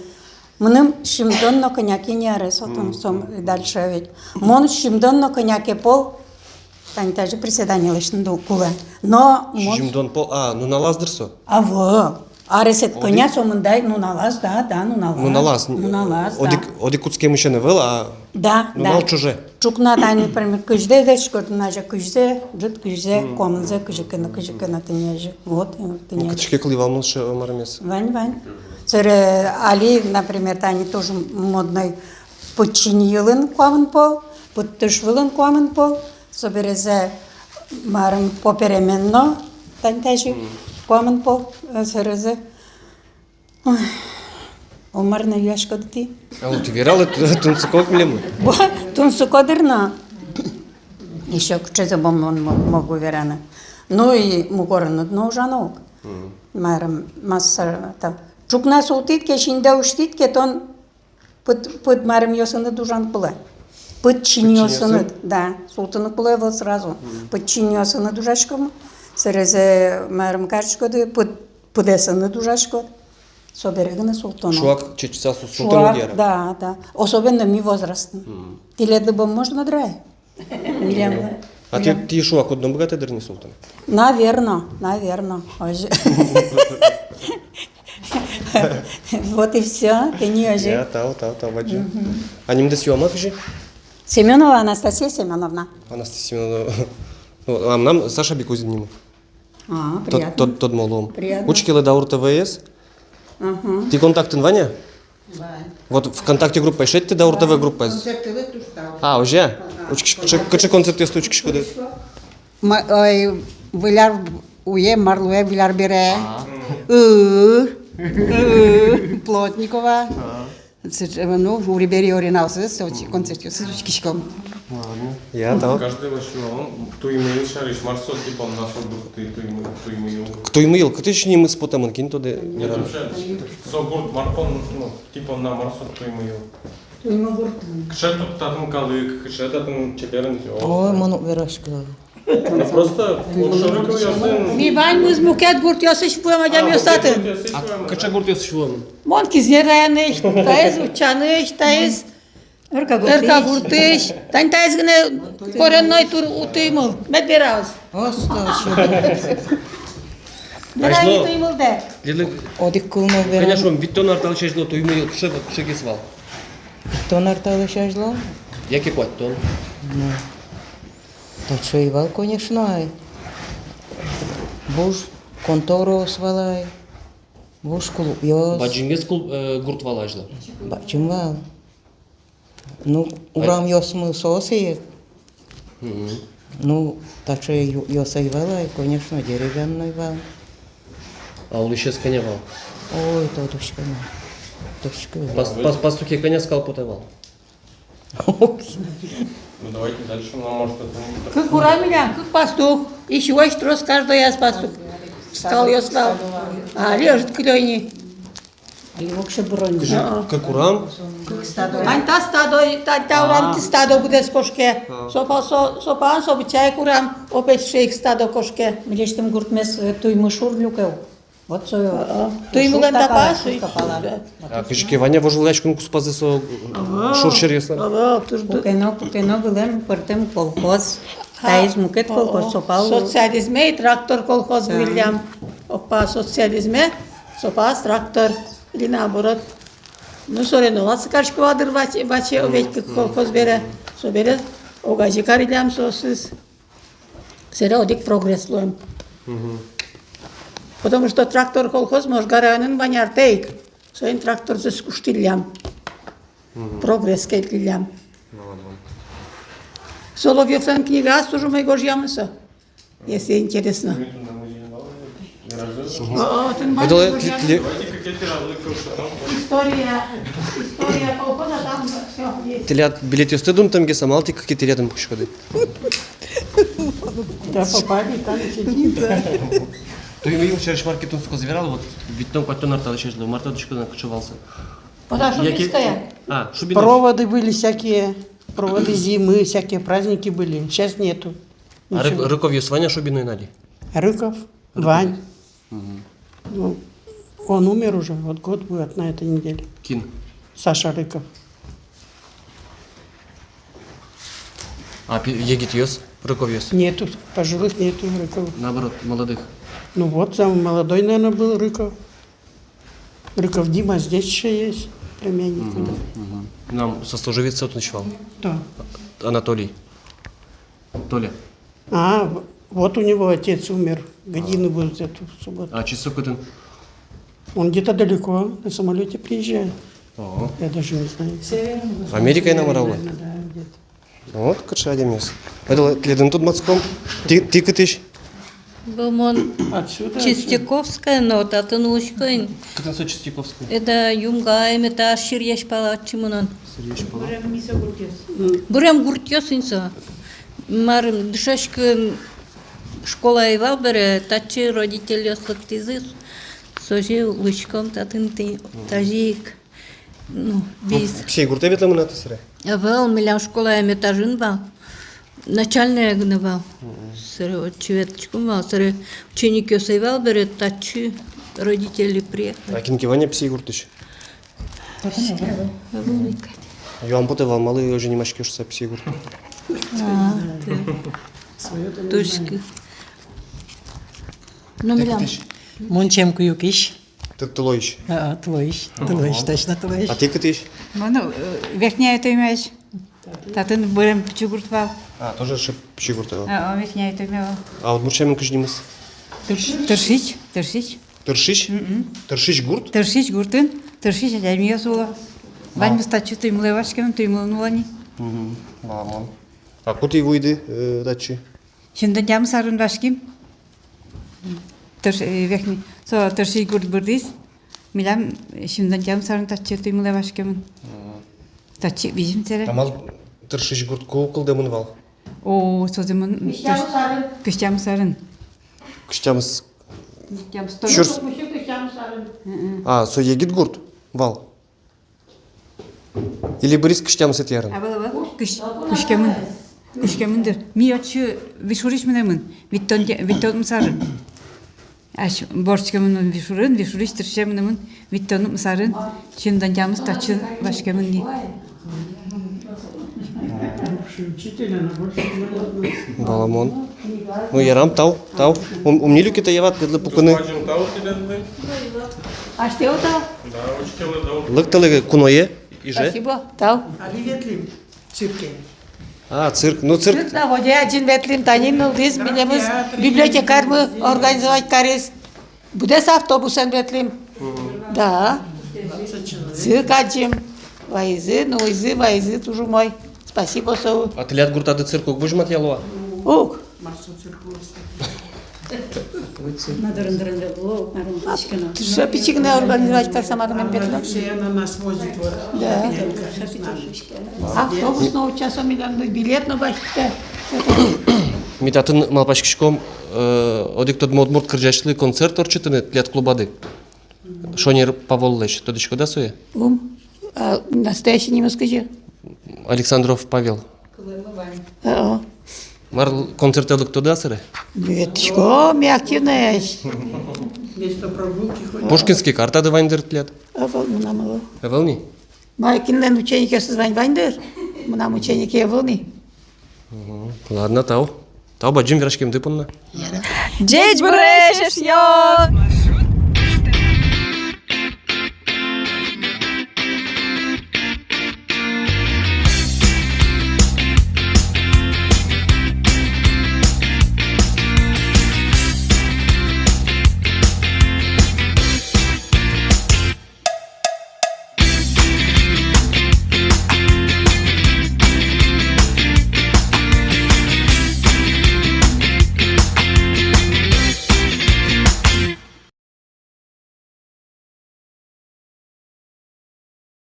Мыным сизьымдон но кӧня ке ни арес отын, мгм, сом дальше ведь. Мон сизьымдон но кӧня ке пол Тани тазьы приседание лэсьтыны кулэ. Но мон... Сизьымдон пол, а, нуналаз дыр со? Ӧвӧл. Аресэд кӧня со мында, нуналаз, да, да, нуналаз. Нуналаз. Нуналаз, да. Одӥг, одӥг кутскемысен ӧвӧл, а... Да, да. Нунал ӵоже. Ӵукна тани, например, кызьзэ дышкод, нуналзэ кызьзэ, ӝыт кызьзэ, куамынзэ, кызьы ке но, кызьы ке но, тӥни озьы. Вот, тӥни озьы. Ну, кытысь ке кылӥ вал мон сыӵе мармес. Вань, вань. Собере али, например, тани тоже модной: пыдчиньылын куамын пол, пыдтышвылын куамын пол, соберезэ, марым, попеременно, тани тазьы куамын пол, э, соберезэ. Ой, о, мар но юаськоды тӥ? А вот вералэ, ту-, тунсыко ук милемлы. Бо, тунсыко дыр но. Ещё кыӵезэ бон мон мо-, могу вераны. Ну и мугорыныд но ужано ук. Марым, масса, та, ӵукна султӥд ке, синьдэ усьтӥд ке, тон пыд, пыд марымъёсыныд ужан кулэ. Пыдчиньёсыныд, да, султыны кулэ вот сразу. Пыдчиньёсыныд ужаськод, соберезэ, марым, кариськоды, пыд, пыдэсыныд ужаськод. Собере гинэ султоно. Шуак чечыса су-, султоно. Шуак, яра. Да, да. Особенно ми возрастын. Тӥледлы бон можно дыр ай. Милемлы. А тӥ, тӥ шуак уд но быгатэ дыр ни султыны? Наверно, наверно. Озьы. Вот и всё, тӥни озьы. Я, тау, тау, тау бадӟым. А нимдэс юама кызьы? Семёнова Анастасия Семёновна. Анастасия Семёновна. Ну, а мынам Саша Бекузин нимы. А, тод-, приятно. Тод-, тодмо луом. Приятно. Учкелэ Даур ТВ-ез. Ага. Тӥ контактын вань-а? Вань. Вот ВКонтакте группае шедьтэ, Даур ТВ группаез. Концертъёслы туж тау. А, озьы-а? Ага. Учкы-, кыӵе, кыӵе концертъёсты учкиськоды? Ма-, ой, Выль ар уе, мар луэ Выль ар бере. А. Ы, ы, Плотникова. А. Сыӵе, ну, Урибери Оринаусы, сыӵе концертъёсыз учкиськом. Ладно. Я, тау. Каждый вачуалом, Туймыйыл сярысь, мар со, типа, на со гуртты, Туймы-, Туймыйыл. Туймыйыл кытысь нимыз потэмын, кин тодэ, вераны. Со гурт мар пон, ну, типа, на мар со Туймыйыл. Туймы гурт. Кыӵе татын калык, кыӵе татын чебер ынзё. Ой, мон уг вераськы. Ну, просто огшоры кылъёсын. Ми ваньмыз мукет гуртъёсысь вуэм адямиос татын. А, кыӵе гуртъёсысь вуэм? Мон Кизнер районысь, таиз Утчанысь, таиз Эркагуртысь. Эркагуртысь. Тани таиз гинэ коренной тур у Туймыйыл. Мед вералоз. Остэ, шу. Верай Туймыйылдэ. Одӥг кыл но верай. Конечно, витьтон ар талэсь азьло Туймыйыл кыӵе, кыӵегес вал? Витьтон ар талэсь азьло? Яке куатьтон. Ну. Таӵе ӧй вал, конечно, ай. Вуж контораос вал ай. Вуж клубъёс. Бадӟымгес клуб, э, гурт вал азьло. Бадӟым вал. Ну, урамъёсмы соос ик. Мгм. Ну, таӵе ю-, юртъёс ӧй вал ай, конечно, деревянной вал. А улӥсез кӧня вал? Ой, тодӥсько на. Тодӥсько. Пас-, пас-, пастухе кӧня скал потэ вал? Ну, давайте дальше, ну, может, это не... Кык урам милям, кык пастух. И сюось трос каждояз пастух. Скалъёс вал. Али ӧжыт кылё ини. Али воксё быро ни. Кызьы, кык урам? Кык стадо. Тань та стадо, тань та урам, а, тӥ стадо быдэс кошке. А. Со па-, со, со палан со быдӟа ик урам, опять сыӵе ик стадо кошке. Милесьтым гуртмес, э, Туймы шур люке ук. Вот со. А, а. Туймылэн та палан, со палан. А кызьы ке вань-а вожвылъяськон куспазы со, ага, шур сьӧръёслэн? Ага, туж ду-, куке но, куке но вылэм пӧртэм колхоз. Ага. Таиз мукет колхоз, о, со пал. Социализме и трактор колхоз, да, выллям. Опа, социализме, со палаз трактор. Или наоборот. Ну, соревноваться карисько вал дыр ваче, ваче, мгм, оведь кык колхоз бере. Со бере огазе кариллям соосыз. Сэре одӥг «Прогресс» луэм. Мгм. Потому что «Трактор» колхоз Можга районын вань артэ ик. Соин тракторзэс куштӥллям. Мгм. «Прогресс» кельтӥллям. Молодец. Соловьёвлэн книгаосыз туж умой гожъямын со, если интересно. Мгм. О, о, тын... История, история колхоза, там всё есть. Тӥляд билетъёсты дунтэмгес-а, малы тӥ кыкетӥ рядын пукиськоды? Да, попали, там сидит. Туймыйыл сярысь мар ке тунсыкоез вералэ, вот витьтон-куатьтон ар талэсь азьло, мар тодӥськоды на, кыӵе вал со? Яке... Шубинская. А, Шубиной. Проводы были всякие, проводы зимы, всякие праздники были. Сейчас нету. А Ры-, ничего. Рыковъёс вань-а Шубиной али? Рыков? Рыков. Вань. Мгм. Ну, он умер уже, вот год будет на этой неделе. Кин? Саша Рыков. А пи-, егитъёс? Рыковъёс? Нету, пожилых нету Рыков. Наоборот, молодых. Ну вот, самый молодой, наверное, был Рыков. Рыков Дима здесь ещё есть, племянник. Мгм, мгм. Нам сослуживец отын ещё вал. Да. Анатолий. Толя. А, в- вот у него отец умер. Годины будут эту субботу. А ачиз со кытын? Он где-то далеко, на самолёте приезжает. О. Я даже не знаю. Северный. Америкае но мар-а улэ? Наверное, да, где-то. Вот кыӵе адямиос. Ойдолэ, тӥледын тодматском. Тӥ, тӥ кытысь? Бо мон Отсюда, отсюда. Чистяковская, но татын улӥсько ини. Кытын со Чистяковская? Эда Юмга, эм, эта Сиръясь пала отчы мынон. Сиръясь пала. Бырем гуртъёс ини со. Мар, дышетскон школа ӧй вал бере, татчы родительёс лыктӥзы, соин улӥськом татын тӥ, тазьы ик. Ну, ну, вис. Писей гуртэ ветлэмын-а тӥ сыре? Ӧвӧл, милям школа эм этажын вал. Начальная гинэ вал. Мгм. Сыре отчы ветлӥськом вал, сыре ученикъёс ӧй вал бере, татчы родители приехали. А кин ке вань-а Писей гуртысь? Ӧвӧл ик. Юам потэ вал, малы озьы нимаське шуса Писей гурт. А, да. Точка. Ну, милям. Мон Чемкуюкысь. Тӥ Тылоысь? А, Тылоысь. Ага. Тылоысь, точно Тылоысь. А тӥ кытысь? Мон, э, Верхняя Тоймаысь. Татын бырем пичи гурт вал. А, тоже шы-, пичи гурт вал. А, а, Верхняя Тойма вал. А удмурт сямен кызьы нимыз? Тырш-, Тыршись, Тыршись. Тыршись? Мгм. Тыршись гурт? Тыршись гуртын, Тыршись адямиос уло. А. Ваньмыз татчы Туймылэ васькемын, Туймылын уло ни. Мгм. Валамон. А ку тӥ вуиды, э, татчы? Сизьымдон тямыс арын ваським. Тырш-, э, верхний, со Тыршись гурт бырдӥз. Милям, э, сизьымдон тямыс арын татчы Туймылэ васькемын. Мгм. Татчы визим сыре. А малы Тыршись гурт ку кылдэмын вал? О, созэ мон кызь тямыс арын. Кызь тямыс арын. Кызь тямыс. Кызь тямыс. Сюрс. Кызь тямыс арын. Мгм. А, со егит гурт вал? Или быриз кызь тямысэтӥ арын? Ӧвӧл, ӧвӧл. Кызь-, кызь куамын. Кызь куамын дыр. Ми отчы Вишурысь мынэмын. Витьтон те-, витьтон укмыс арын. Ась вордскемын Вишурын, Вишурысь Тыршисе мынэмын витьтон укмыс арын. Сизьымдон тямыс татчы васькемын ни. Валамон. Ну, ярам, тау, тау. Ум, ум ни люкетэ, я ват, тӥледлы пукыны. Бадӟым тау тӥледлы. Асьтэлы тау. Да, асьтэлы тау. Лыктэлэ куное, иже. Спасибо, тау. Али ветлӥм цирке. А, цирк, ну, цирк. Цирк на воде адӟыны ветлӥм, тани нуллӥз, милемыз библиотекарьмы организовать кариз. Быдэс автобусэн ветлӥм. Мгм. Да. Цирк адӟим. Вайизы, нуизы, вайизы, туж умой. Спасибо соос. А тӥляд гуртады цирк уг возьматъяло-а? Уг. Мар со цирк луоз? Мар дырын-дырын ветло, мар дырын ветло. Тӥ со пичи гинэ организовать карыса, мар мон ветло. Алексей, она нас возит, вот. Да. Автобус но утчаса, милям билет но басьтэ. Ми татын малпаськиськом, э, одӥг тодмо удмурт кырӟасьлы концерт ортчытыны тӥляд клубады. Шонер Паволлэсь. Тодӥськод-а сое? Ум. А настоящий нимыз кызьы? Александров Павел. Кылэмы вань. О. Мар, концертэ лыктоды-а сыре? Ветлӥсько, ми активноесь. Вместо прогулки ходим. Пушкинский картады вань дыр тӥляд? Ӧвӧл, мынам ӧвӧл. Ӧвӧл ни? Мар, кинлэн ученикъёсыз вань, вань дыр. Мынам ученике ӧвӧл ни. Мгм. Ладно, тау. Тау бадӟым вераськемды понна. Яра. Ӟечбуресь, эшъёс!